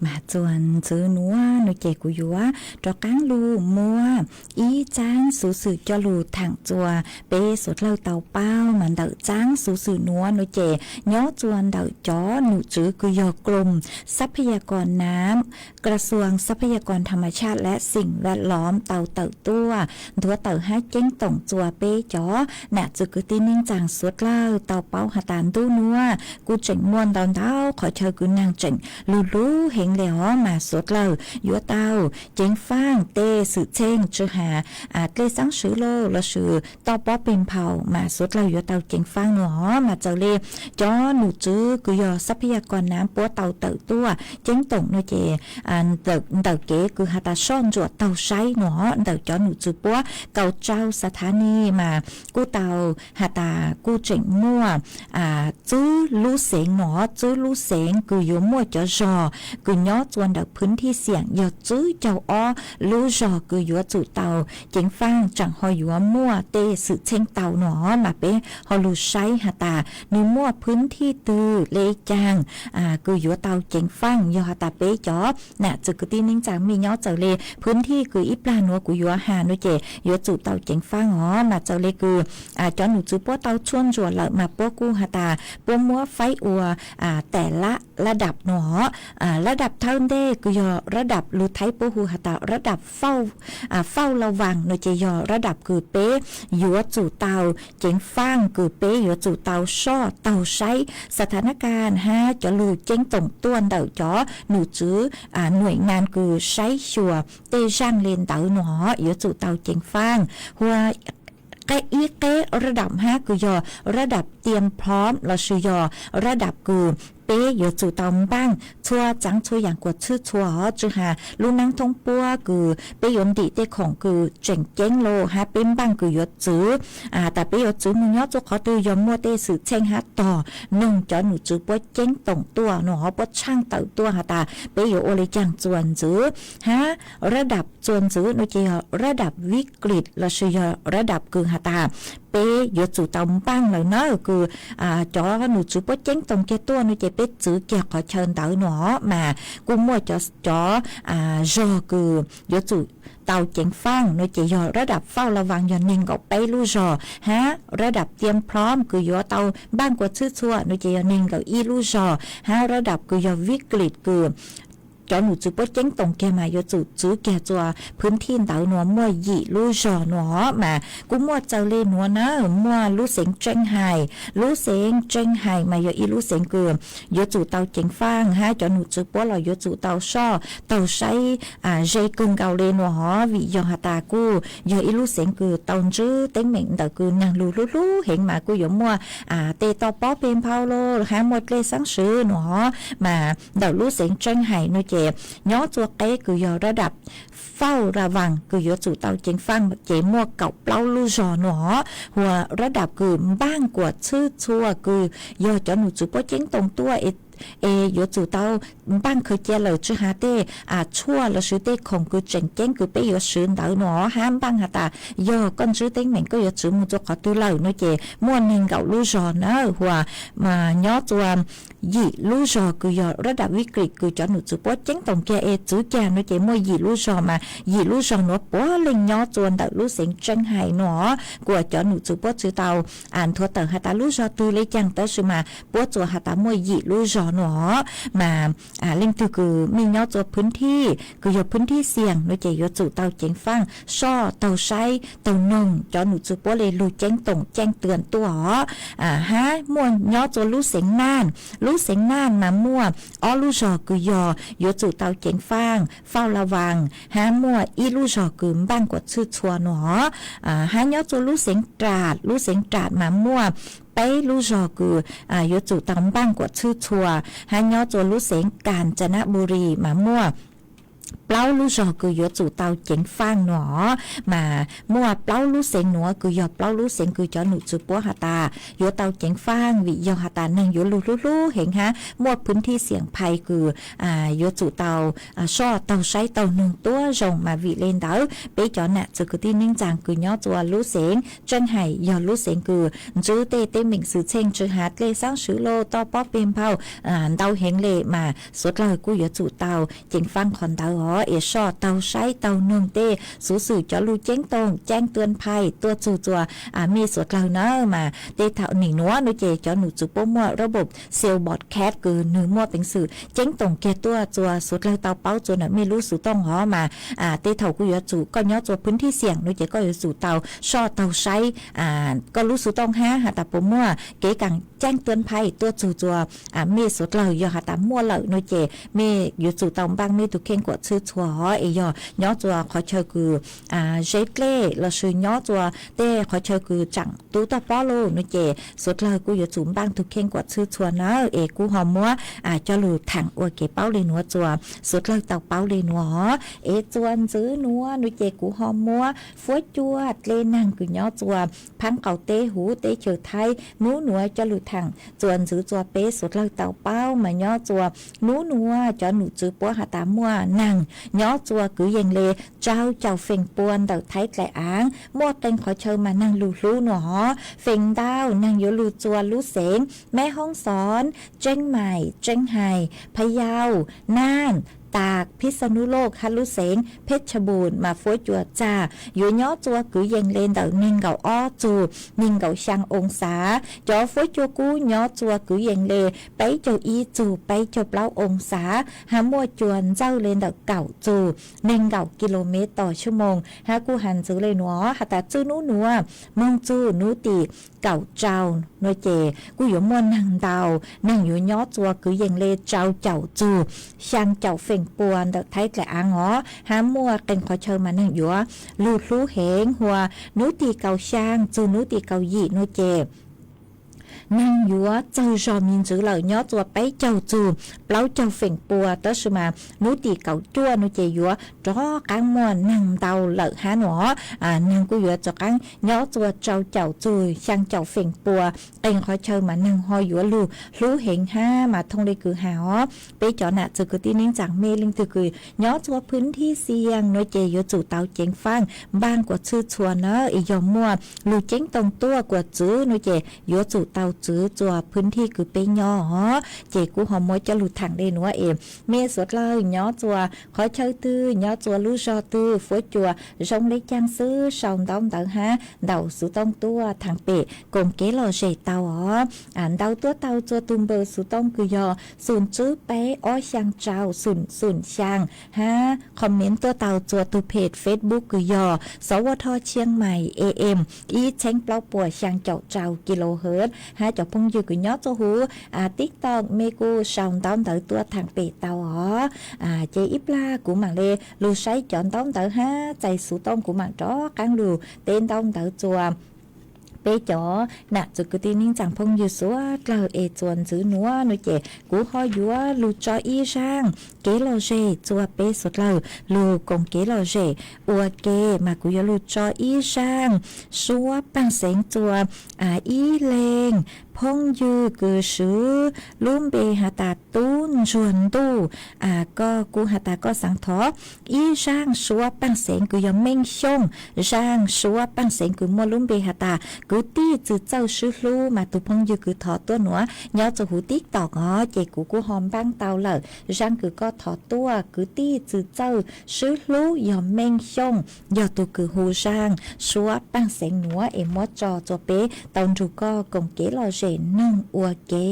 Mas txuas ntxiv nuav no ces kuv yuav rov qaab lug muab ib txaab xuv xwm coj lug thaam txuas peb suav dlawg tau paub. Mas ntawm txaab xuv xwm nuav no ces nyob txuas ntawm cov num tswv kws yog กรมทรัพยากรน้ำ กระทรวงทรัพยากรธรรมชาติและสิ่งแวดล้อม tau tawm tuaj nthuav tawm hab ceeb toom txuas peb cov nam txwv kwv tij neej tsaa suav dlawg tau paub has tas ntuj nuav kuj tseem muaj ntau ntau qhov chaw kws naag tseem lug lug heev le os. Mas suav dlawg yuav tau ceev faaj tej xwm txheej tsi has dlej xaab swv los sis toj pob peg nphaus, mas suav dlawg yuav tau ceev faaj nuav. Mas txawm le cov num tswv kws yog ทรัพยากรน้ำ puab tau tawm tuaj ceeb toom no ces ntawm kev kws has tas soj ntsuam taug saib nuav, ntawm cov num tswv puab เก้าสิบสถานี mas kuj tau has tas kuj tseem muaj tswb lub xeev nuav, tswb lub xeev kws yuav muaj cov zog kws nyob txuas ntawm พื้นที่เสี่ยง yog tswb caug ob lub zog kws yuav tsum tau ceev faaj, tseem ho yuav muaj tej xwm txheej tau nuav. Mas peb ho lug saib has tas nwg muaj พื้นที่ twg le caag kws yuav tau ceev faaj. Yog has tas peb cov nam txwv kwv tij neej tsaa mej nyob txawm le พื้นที่ kws ib plag nuav kuv yuav has no ces yuav tsum tau ceev faaj os. Mas txawm le kws cov num tswv puab tau tshuaj ntsuam lawm mas puab kuj has tas puab muab faib ua แต่ละระดับ nuav. ระดับ thawj ntej kws yog ระดับ lug Thaib puab hu has tas ระดับ เฝ้าระวัง no ces yog ระดับ kws peb yuav tsum tau ceev faaj, kws peb yuav tsum tau soj taug saib สถานการณ์ hab cov lug ceeb toom tuaj ntawm cov num tswv หน่วยงาน kws saib xyuas tej zaaj le ntawd nuav yuav tsum tau ceev faaj. Hu ib qeb ระดับ hab kws yog ระดับ เตรียมพร้อม los sis yog ระดับ kws peb yuav tsum tau npaaj txhua txaav txhua yaam kuas txhwb txhua os, tsi has lub naab thoob puab kws peb yuav ntim tej khoom kws tseem ceeb los hab peb npaaj kws yuav txwv, tas peb yuav txwv moog nyob txuj qhov twg, yog muaj tej xwm txheej hab tog noog cov num tswv puab ceeb toom tuaj nuav, puab tshaaj tawm tuaj has tas peb yuav ua le caag txuas ntxiv. Hab ระดับ txuas ntxiv no ces yog ระดับวิกฤต los sis yog ระดับ kws has tas peb yuav tsum tau npaaj lawm na, kws cov num tswv puab ceeb toom kiag tuaj no ces peb txwv kiag qhov chaw ntawd nuav. Mas kuj muaj cov zog kws yuav tsum tau ceev faaj no ces yog ระดับ เฝ้าระวัง yog neeg nkaum peb lub zog, hab ระดับ เตรียมพร้อม kws yuav tau npaaj kuas txhwb txhua no ces yog neeg nkaum ib lub zog, hab ระดับ kws yog วิกฤต kws cov nom tswv puab ceeb toom kiag mas yuav tsum txwv kiag txhua phwv thij ntawd nua muaj yim lub zog nua os. Mas kuj muaj txawg le nuav na, muaj lub xeev Tseeb Hais, lub xeev Tseeb Hais mas yog ib lub xeev kws yuav tsum tau ceev faaj hab cov nom tswv puab los yuav tsum tau soj taug saib ze kawg nkaus le nua os, vim yog has tas kuj yog ib lub xeev kws tau ntswb teeb meem ntawm kws naag lug hlub hlub heev mas kuj yuav muaj tej toj pob peg nphau lug hab muaj dlej xaab swv nua os. Mas ntawm lub xeev Tseeb Hais nua ces nyob txhua qeb kws yog rab dam Fauj La Vaas kws yuav tsum tau ceev faaj ces muaj kaum plaub lub zog nua os, hua rab dam kws npaaj kuas txhwb txhua kws yog cov nom tswv puab ceeb toom tuaj es yuav tsum tau npaaj khaws cia lawm tsi has tej tshuaj lossis tej khoom kws tseem ceeb kws peb yuav swv ntawd nua hab npaaj has tas yog koj ntswb teeb meem koj yuav tswv moog txhua qhov twg lawm nua ces muaj neeg nkaum lub zog na, hua nyob txhua yim lub zog kws yog rab dam vib krim kws cov nom tswv puab ceeb toom kiag es txwv kiag nua ces muaj yim lub zog mas yim lub zog nuav puav leej nyob txhua ntawm lub xeev Tseeb Hais nua kuas cov nom tswv puab tsi tau nthuav tawm has tas lub zog twg le caag tab sis mas puab txhua has tas muaj yim lub zog nua os. Mas leej twg kws mej nyob txhua phwv thij kws yog phwv thij xiam nua ces yuav tsum tau ceev faaj soj taug saib taug noog cov nom tswv puab le lug ceeb toom ceeb twam tuaj os. Hab muaj nyob txhua lub xeev Naj, lub xeev Naj mas muaj ob lub zog kws yog yuav tsum tau ceev faaj Fauj La Vaas hab muaj ib lub zog kws npaaj kuas txhwb txhua nua os. Hab nyob txhua lub xeev Ram, lub xeev Ram mas muaj peb lub zog kws yuav tsum tau npaaj kuas txhwb txhua, hab nyob txhua lub xeev Kas Cas Nas Npus Ris mas muaj plaub lub zog kws yuav tsum tau ceev faaj nua os. Mas muaj plaub lub xeev nuav kws yog plaub lub xeev kws cov nom tswv puab has tas yuav tau ceev faaj vim yog has tas neeg yuav lug hlub hlub heev hab muaj phwv thij xiam phais kws yuav tsum tau soj taug saib taug noog tuab zoo. Mas vim le ntawd peb cov nam txwv kwv tij neej tsaa kws nyob txhua lub xeev Tseeb Hais yog lub xeev kws ntswb tej teeb meem xwm txheej tsi has dlej xaab swv los toj pob peg nphau ntau heev le mas suav dlawg kuj yuav tsum tau ceev faaj qhov ntawd os es soj taug saib taug noog tej xuv xwm cov lug ceeb toom ceeb twam phais tuaj txug txhua mej suav dlawg na. Mas tej thaum nim nuav nua ces cov nom tswv puab muaj rab pom Salesforce kws nwg muaj peev xwm ceeb toom kiag tuaj txhua suav dlawg tau paub txhua nam mej lub xuv tooj os. Mas tej thaum kuj yuav tsum koj nyob txhua phwv thij xiam nua ces koj yuav tsum tau soj taug saib koj lub xuv tooj hab has tas puas muaj kev kaam ceeb twam phais tuaj txug txhua mej suav dlawg. Yog has tas muaj lawm nua ces mej yuav tsum tau npaaj mej tug kheej kuas txhwb txhua os es yog nyob txhua qhov chaw kws zeb dlej lossis nyob txhua tej qhov chaw kws tsaam tub toj pob lug nua ces suav dlawg kuj yuav tsum npaaj tug kheej kuas txhwb txhua na. Es kuj ho muab coj lug thaam ua kev paub le nuav txhua suav dlawg tau paub le nuav os. Es txhua ntxiv nuav nua ces kuv ho muab fuab cua dlej naag kws nyob txhua phaab qaum teb huv teb chaws Thaib nub nuav coj lug thaam txhua ntxiv txhua peb suav dlawg tau paub. Mas nyob txhua nub nuav cov nom tswv puab has tas muaj naag nyob txhua kwv yees le rau caum feem pua ntawm Thaib dlaim aav, muaj qee qhov chaw mas naag lug hlub nua os. Feem ntau naag yuav lug txhua lub xeev Meb Hoob Xoob, Tseeb Maim, Tseeb Hais, Pha Yau, Naaj, Tas, Phij Xa Nub Loj hab lub xeev Phej Tshaj Npum mas fuab cua txag yuav nyob txhua kwv yees le ntawm neeg nkaum ob txug neeg nkaum xyaa oo xav. Cov fuab cua kub nyob txhua kwv yees le peb caug ib txug peb caug plaub oo xav, hab muaj cua ntxawj le ntawm kaum txug neeg nkaum kis lus mev tom xuab moos. Hab kuj has ntxiv le nuav has tas txij nub nuav moog txug nub tim kaum rau nua ces kuj yuav muaj naag ntau, naag yuav nyob txhua kwv yees le rau caum txug xyaa caum feem pua ntawm Thaib dlaim aav os. Hab muaj qee qhov chaw mas naag yuav lug hlub heev hua nub tim kaum xyaa txug nub tim kaum yim nua ces naag yuav txawg zog me ntsis lawm nyob txhua peb caug txug plaub caug feem pua, tab sis mas nub tim kaum cuaj nua ces yuav rov qaab muaj naag ntau lawm hab nua. Naag kuj yuav rov qaab nyob txhua rau caum txug xyaa caum feem pua. Qee qhov chaw mas naag ho yuav lug hlub heev hab mas thooj le kws has os, peb cov nam txwv kwv tij neej tsaa mej leej twg kws nyob txhua phwv thij xiam nua ces yuav tsum tau ceev faaj npaaj kuas txhwb txhua na. Es yog muaj lug ceeb toom tuaj kuas txwv nua ces yuav tsum tau txwv txuas phwj thij kws peb nyob os. Ces kuv ho muab coj lug thaam le nuav es mej suav dlawg nyob txuas qhov chaw twg, nyob txuas lub zog twg, fuab cua zoo le caag xwb sau ntaub ntawv hab ntaus xuv tooj tuaj thaam pem koom kev lom zem tau os. Ntaus tuaj tau txuas tug npawb xuv tooj kws yog xum tswb peb ob xyaa rau xum xum xyaa hab comment tuaj tau txuas tug peg Facebook kws yog Xov Ua Dho Tshiab Mais A M ib txheeb plaub puas xyaa caum rau kilohertz hab cov phooj ywg kws nyob txuas huv TikTok mej kuj sau ntaub ntawv tuaj thaam pem tau os. Ces ib plag kuv maam le lug saib cov ntaub ntawv hab txais xuv tooj kuv maam rov qaab lug teb ntaub ntawv txuas peb cov nam txiv kwv tij neej tsaa phooj ywg suav dlawg es txuas ntxiv nuav nuav ces kuv ho yuav lug tso ib zaaj kev lom zem txuas peb suav dlawg lug koom kev lom zem ua ke, mas kuv yuav lug tso ib zaaj suab paaj xeev txuas ib leeg phooj ywg kws swv lub npe has tas Tub Ntsuag Ntuj. Koj kuj has tas koj xaav thov ib zaaj suab paaj xeev kws yog Meej Xyooj, zaaj suab paaj xeev kws muaj lub npe has tas kwv tij Txwj Txawj Swb Hlub, mas tug phooj ywg kws thov tuaj nuav nyob txuas huv TikTok os ces kuv kuj ho npaab tau lawm. Zaaj kws koj thov tuaj kwv tij Txwj Txawj Swb Hlub yog Meej Xyooj, yog tug kws hu zaaj suab paaj xeev nuav es muab tso txuas peb tau nrug koj koom kev lom zem noog ua ke.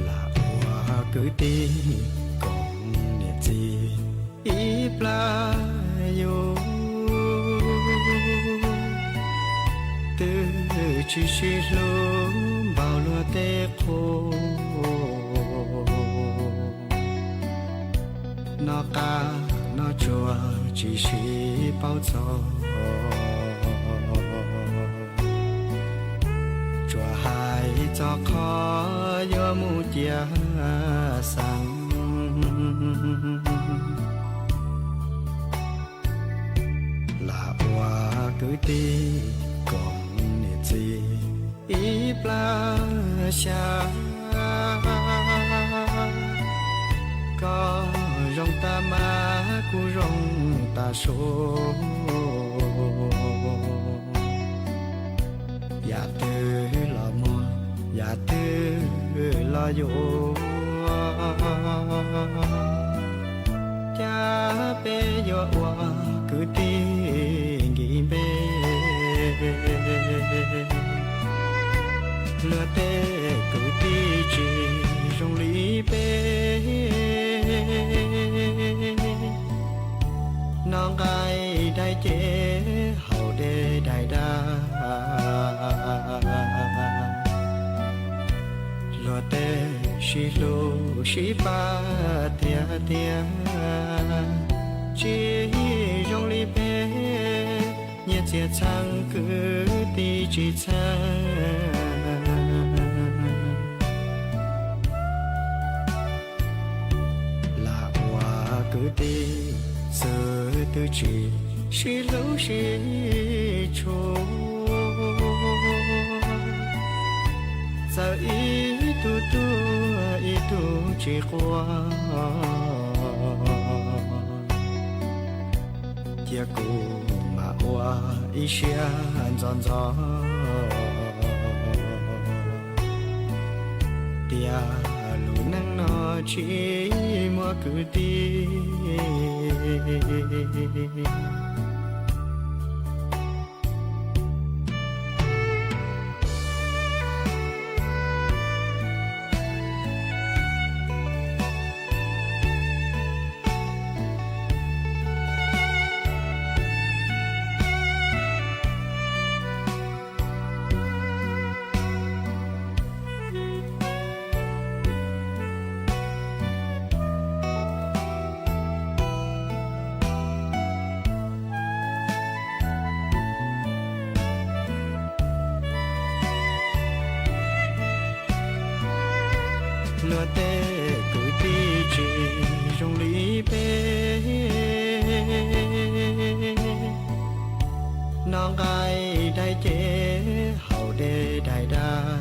Lam ua kwv tij koom niam txiv ib plab yug, twb tsis sib hlub npaum luag tej qub. Noj qab noj tsuag tsis sib paub txog, tsuas hais txog qhov yuav mus cia xeeb. Lam ua kwv tij koom niam txiv ib plab xya, koj zoo tag mas kuv zoo tag su. Yam twg los muag, yam twg los yuav, cas peb yuav ua kwv tij nkim npe. Luag tej kwv tij tsis zoo li peb, noj nqaij dai ces haus dej dai dag. Luag tej sib hlub sib pab tiag tiag, tsis zoo li peb, nyiaj txiag txheeb kwv tij tsis txheeb. Lam ua kwv tij xwb twb tsis sib hlub sib tshua, txawm ib tug tuag ib tug tsis quaj, cia kuv mam ua ib siab ntxov ntxov, tias lub neej no tsis muaj kwv tij. Luag tej kwv tij tsis zoo li peb, noj nqaij dai ces haus dej dai dag.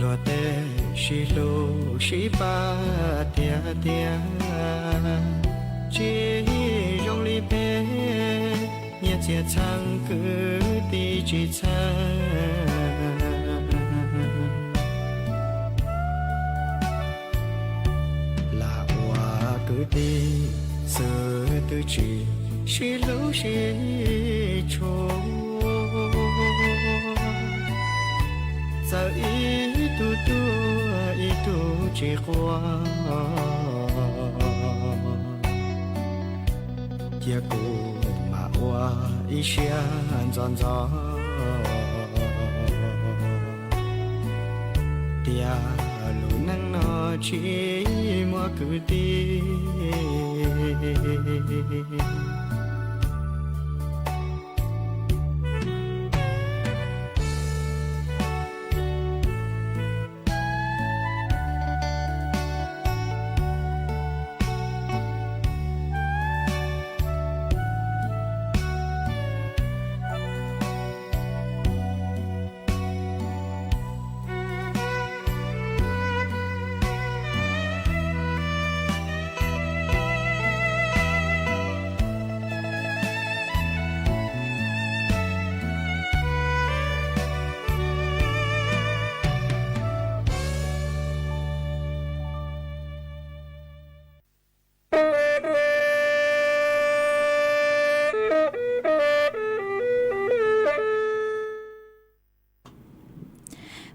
Luag tej sib hlub sib pab tiag tiag, tsis zoo li peb, nyiaj txiag txheeb kwv tij tsis txheeb. Lam ua kwv tij xwb twb tsis sib hlub sib tshua, txawm ib tug tuag ib tug tsis quaj, cia kuv mam ua ib siab ntxov ntxov, tias lub neej no tsis muaj kwv tij.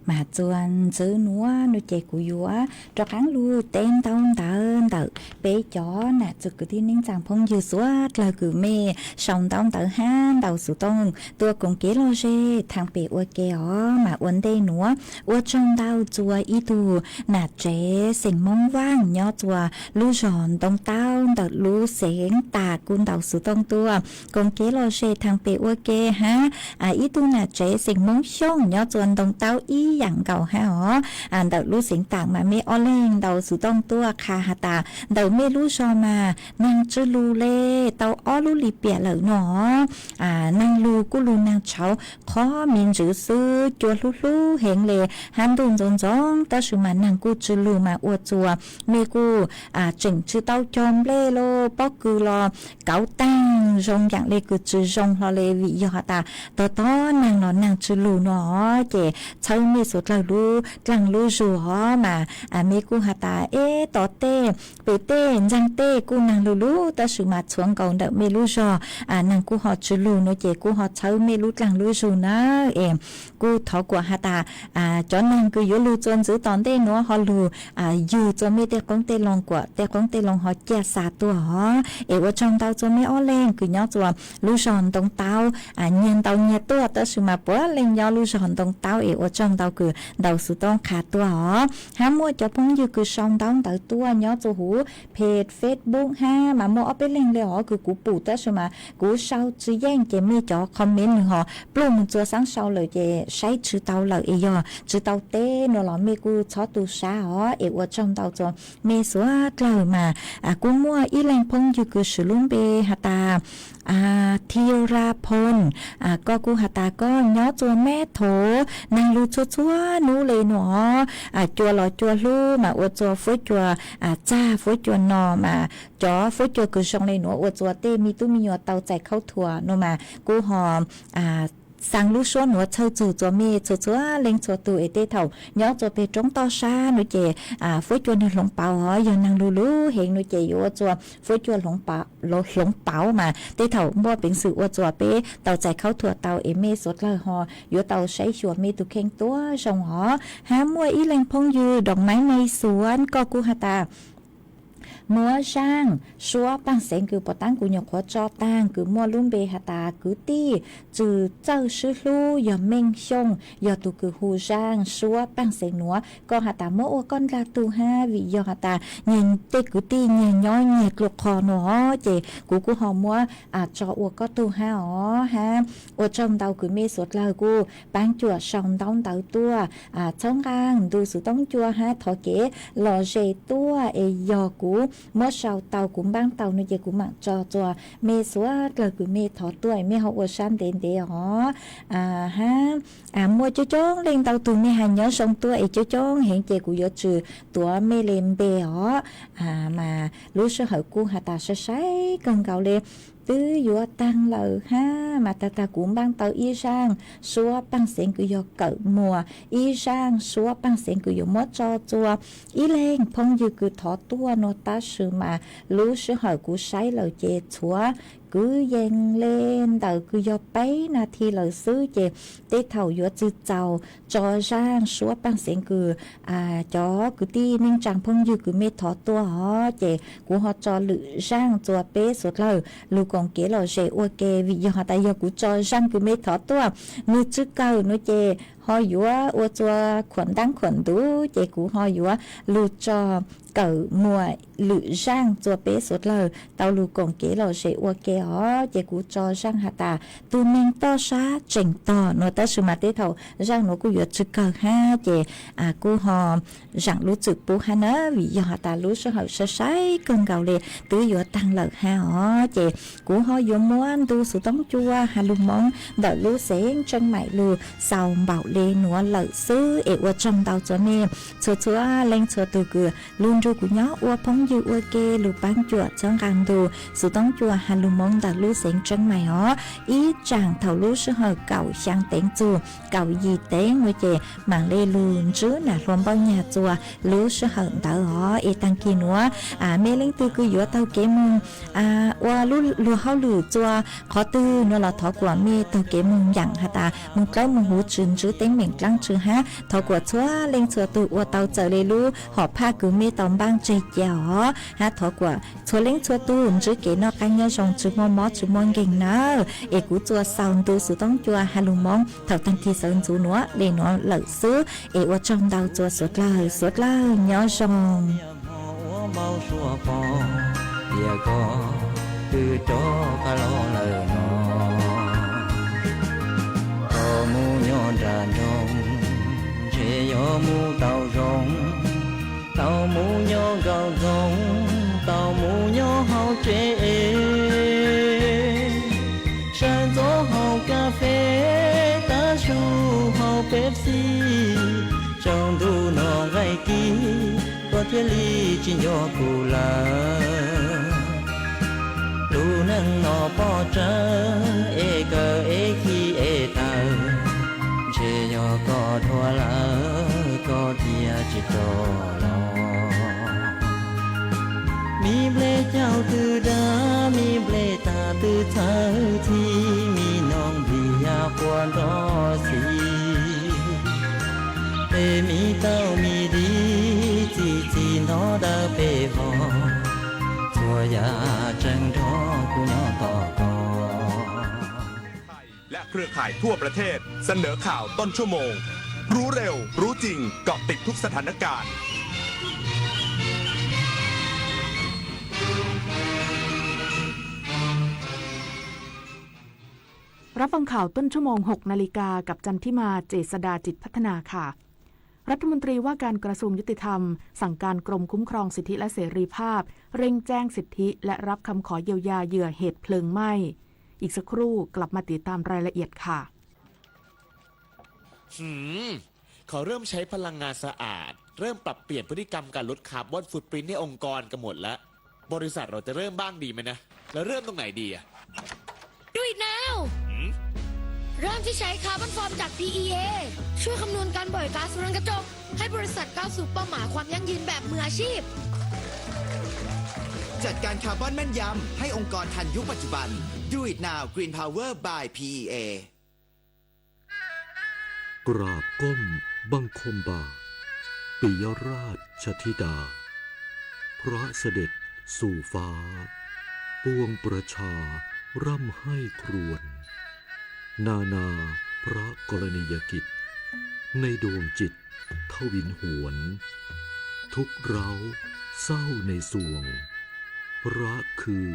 Mas txuas ntxiv nuav no ces kuv yuav rov qaab lug teb ntau ntawv ntawm peb cov nam txiv kwv tij neej tsaa phooj ywg suav dlawg kws mej sau ntau ntawv hab ntaus xuv tooj tuaj koom kev lom zem thaam pem ua ke os. Mas ua ntej nuav ua tsaug ntau txuas ib tug nam tsev xeem Moob Vaaj nyob txuas lub zog Ntoo Taub ntawm lub xeev Tam kuj ntaus xuv tooj tuaj koom kev lom zem thaam pem ua ke hab ib tug nam tsev xeem Moob Xyooj nyob txuas Ntoo Taub ib yaam nkaus hab os. Ntawm lub xeev Tam mas mej ob leeg ntaus xuv tooj tuaj qha has tas ntawm mej lub zog mas naag tsw lug le tau ob lub lim piam lawm no. Naag lug kuj lug naag tshauv qhov me ntsws xwb, cua hlub hlub heev le hab ntuj ntxoov ntxoov tab sis mas naag kuj tsw lug mas ua txuas mej kuj tseem tsw tau cog nplej los pob kws los kauv taag zoo yaam le kws tsw zoo hlo le vim yog has tas tog tog naag los naag tsw lug no ces txhawb mej suav dlawg lub dlaag lub zug os. Mas mej kuj has tas eb tom tej pem tej ntxaag tej kuj naag lug lug tab sis mas txhua nkaus ntawm mej lub zog naag kuj ho tsw lug no ces kuj ho txhawb mej lub dlaag lub zug na. Es kuj thov kuas has tas cov naag kws yuav lug txuas ntxiv tom ntej nuav ho lug yug txuas mej tej qoob tej loo kuas tej qoob tej loo ho ciaj xa tuaj os. Es ua tsaug ntau txuas mej ob leeg kws nyob txuas lub zog Ntoo Taub, nyiag ntau nyiag tuaj tab sis mas puav leej nyob lub zog Ntoo Taub es ua tsaug ntau kws ntaus xuv tooj qha tuaj os. Hab muaj cov phooj ywg kws sau ntau ntawv tuaj nyob txuas huv peg Facebook hab mas muaj ob peb leeg le os kws kuv pum tab sis mas kuv sau tsi yeej ces mej cov comment nwg ho pluj moog txuas xaab sau lawm ces saib tsi tau lawm es yog tsi tau teb no los mej kuj txhob tu sab os. Es ua tsaug ntau txuas mej suav dlawg mas kuj muaj ib leeg phooj ywg kws swv lub npe has tas Thira Phon, koj kuj has tas koj nyob txuas Mab Thov, naag lug txhua txhua nub le nuav, cua los cua hlub mas ua txuas fuab cua txag fuab cua no mas cov fuab cua kws zoo le nuav ua txuas tej me tub me nyuam tau txais khaub thuas no mas kuj ho xaa lub suab nuav txhawj txug txuas mej txhua txhua leej txhua tug es tej thaum nyob txuas peg roob toj sab nuav ces fuab cua nwg hloov pauv os, yog naag lug lug heev nuav ces yuav ua txuas fuab cua hloov pauv mas tej thaum muaj peev xwm ua txuas peb tau txais khaub thuas tau es mej suav dlawg ho yuav tau saib xyuas mej tug kheej tuab zoo os. Hab muaj ib leeg phooj ywg Doom Maiv Maiv Xuav, koj kuj has tas muab zaaj suab paaj xeev kws puas taab kuv nyuam qhuav tso taag kws muaj lub npe has tas kwv tij Tswv Txawj Swb Hlub, yog Meej Xyooj, yog tug kws hu zaaj suab paaj xeev nuav. Koj has tas muab ua koj ndlag tug hab, vim yog has tas nyias tej kwv tij nyias nyob nyias dlua qhov nuav, ces kuv kuj ho muab tso ua koj tug hab os hab. Ua tsaug ntau kws mej suav dlawg kuj paab cuam sau ntaub ntawv tuaj, txhawb nqaa ntu xuv toob cua hab thov kev lom zem tuaj, es yog kuv muab sau tau kuv npaab tau no ces kuv maam tso txuas mej suav dlawg kws mej thov tuaj, mej ho ua sab ntev ntev os. Hab muaj coob coob leej ntau tug mej has nyob zoo tuaj es coob coob heev ces kuv yuav tsi tuav mej le npe os. Mas lub sij hawm kuj has tas sai sai kawg nkaus le, twb yuav taag lawm hab, mas tag tag kuv npaab tau ib zaaj suab paaj xeev kws yog kawm muas, ib zaaj suab paaj xeev kws yuav muab tso txuas ib leeg phooj ywg kws thov tuaj nuav, tab sis mas lub sij hawm kuv saib lawm ces txhuav kwv yees le ntawm kws yog peb nas this lawm xwb, ces tej thaum yuav tsi txaus tso zaaj suab paaj xeev kws cov kwv tij neej tsaa phooj ywg kws mej thov tuaj os, ces kuv ho tso lwm zaaj txuas peb suav dlawg lug koom kev lom zem ua ke, vim yog has tas yog kuv tso zaaj kws mej thov tuaj nwg tsi kawm nuav ces ho yuav ua txuas khuam ntaab khuam ntuv, ces kuv ho yuav lug tso kawm muas lwm zaaj txuas peb suav dlawg tau lug koom kev lom zem ua ke os. Ces kuv tso zaaj has tas tug neeg toj sab tseem tog nuav, tab sis mas tej thaum zaaj nuav kuj yuav tsi kawg hab, ces kuj ho zaam lub txim pub hab na, vim yog has tas lub sij hawm sai sai kawg nkaus le, twb yuav taag lawm hab os. Ces kuv ho yuav muab ntu xuv toob cua has lug Moob ntawm lub xeev Tseeb Maim lug xaus npaum le nuav lawm xwb, es ua tsaug ntau txhua mej txhua txhua leej txhua tug kws lug nrug kuv nyob ua phooj ywg ua ke lug paab cuam txhawb nqaa ntu xuv toob cua has lug Moob ntawm lub xeev Tseeb Maim os. Ib tsaam thaum lub sij hawm kaum xyaa teev txug kaum yim teev nuav ces maam le lug ntsib nam hluas npauj nyag txuas lub sij hawm ntawd os. Es taag kis nuav mej leej twg kws yuav taug kev moog ua lub luag hauj lwm txuas qhov twg nuav los thov kuas mej taug kev moog yaam has tas moog dlawb moog huv tsi ntsib teeb meem dlaab tsi hab, thov kuas txhua leej txhua tug ua tau txawm le lub hom phaj kws mej tau npaaj tseg cia os hab, thov kuas txhua leej txhua tug ntsib kev noj qaab nyob zoo tsi muaj mob tsi muaj nkeeg nawb. Es kuv txuas xaus ntu xuv toob cua has lug Moob thaum taag kis sawv ntxuv nuav le nuav lawm xwb, es ua tsaug ntau txhua suav dlawg, suav dlawg nyob zoo. Ua npau suav pom tias koj twb rov qab los lawm no. Koj mus nyob nram nroog, ntshe yuav mus tau zoo, tau mus nyob nkaum ntxoov, tau mus nyob hauv tsev es, sawv ntxov haus kas fes, tav su haus Pepsi, tsaus ntuj no nqaij kis, koj thiaj li tsis nco kuv lawm. Lub neej no pob tsawb es kawg es khi es tawg, ntshe yog koj dhuav lawm koj thiaj tsis rov los. Mi nplej caug twg dab, mi nplej tag twg txhawv txhij, mi noog nplij yaj quas nrov xis. Tej mi tauj mi di txi txiv ntov dawb pes vog, txhua yam tseem nrog kuv nyob tos koj. และเครือข่ายทั่วประเทศเสนอข่าวต้นชั่วโมง รู้เร็ว รู้จริง เกาะติดทุกสถานการณ์ รับฟังข่าวต้นชั่วโมง หกนาฬิกา กับจันทิมา เจษฎาจิตพัฒนาค่ะ รัฐมนตรีว่าการกระทรวงยุติธรรม สั่งการกรมคุ้มครองสิทธิและเสรีภาพ เร่งแจ้งสิทธิและรับคำขอเยียวยาเหยื่อเหตุเพลิงไหม้ อีกสักครู่กลับมาติดตามรายละเอียดค่ะ หืม เขาเริ่มใช้พลังงานสะอาด เริ่มปรับเปลี่ยนพฤติกรรมการลดคาร์บอนฟุตปรินท์ในองค์กรกันหมดแล้ว บริษัทเราจะเริ่มบ้างดีไหมนะ แล้วเริ่มตรงไหนดีอะ Do it now หืม เริ่มที่ใช้คาร์บอนฟอร์มจาก พีอีเอ ช่วยคำนวณการปล่อยก๊าซเรือนกระจก ให้บริษัทก้าวสู่เป้าหมายความยั่งยืนแบบมืออาชีพ จัดการคาร์บอนแม่นยำ ให้องค์กรทันยุคปัจจุบัน Do it now Green Power by พีอีเอ กราบก้มบังคมบาท ปิยราชธิดา พระเสด็จ สู่ฟ้า ปวงประชาร่ำไห้ครวญ นานาพระกรณียกิจ ในดวงจิตทวินหวน ทุกข์ร้าวเศร้าในสวง พระคือ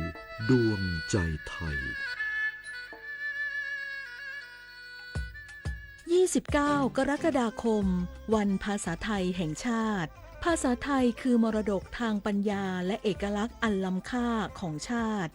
ดวงใจไทย ยี่สิบเก้า กรกฎาคม วันภาษาไทยแห่งชาติ ภาษาไทยคือมรดกทางปัญญาและเอกลักษณ์อันล้ำค่าของชาติ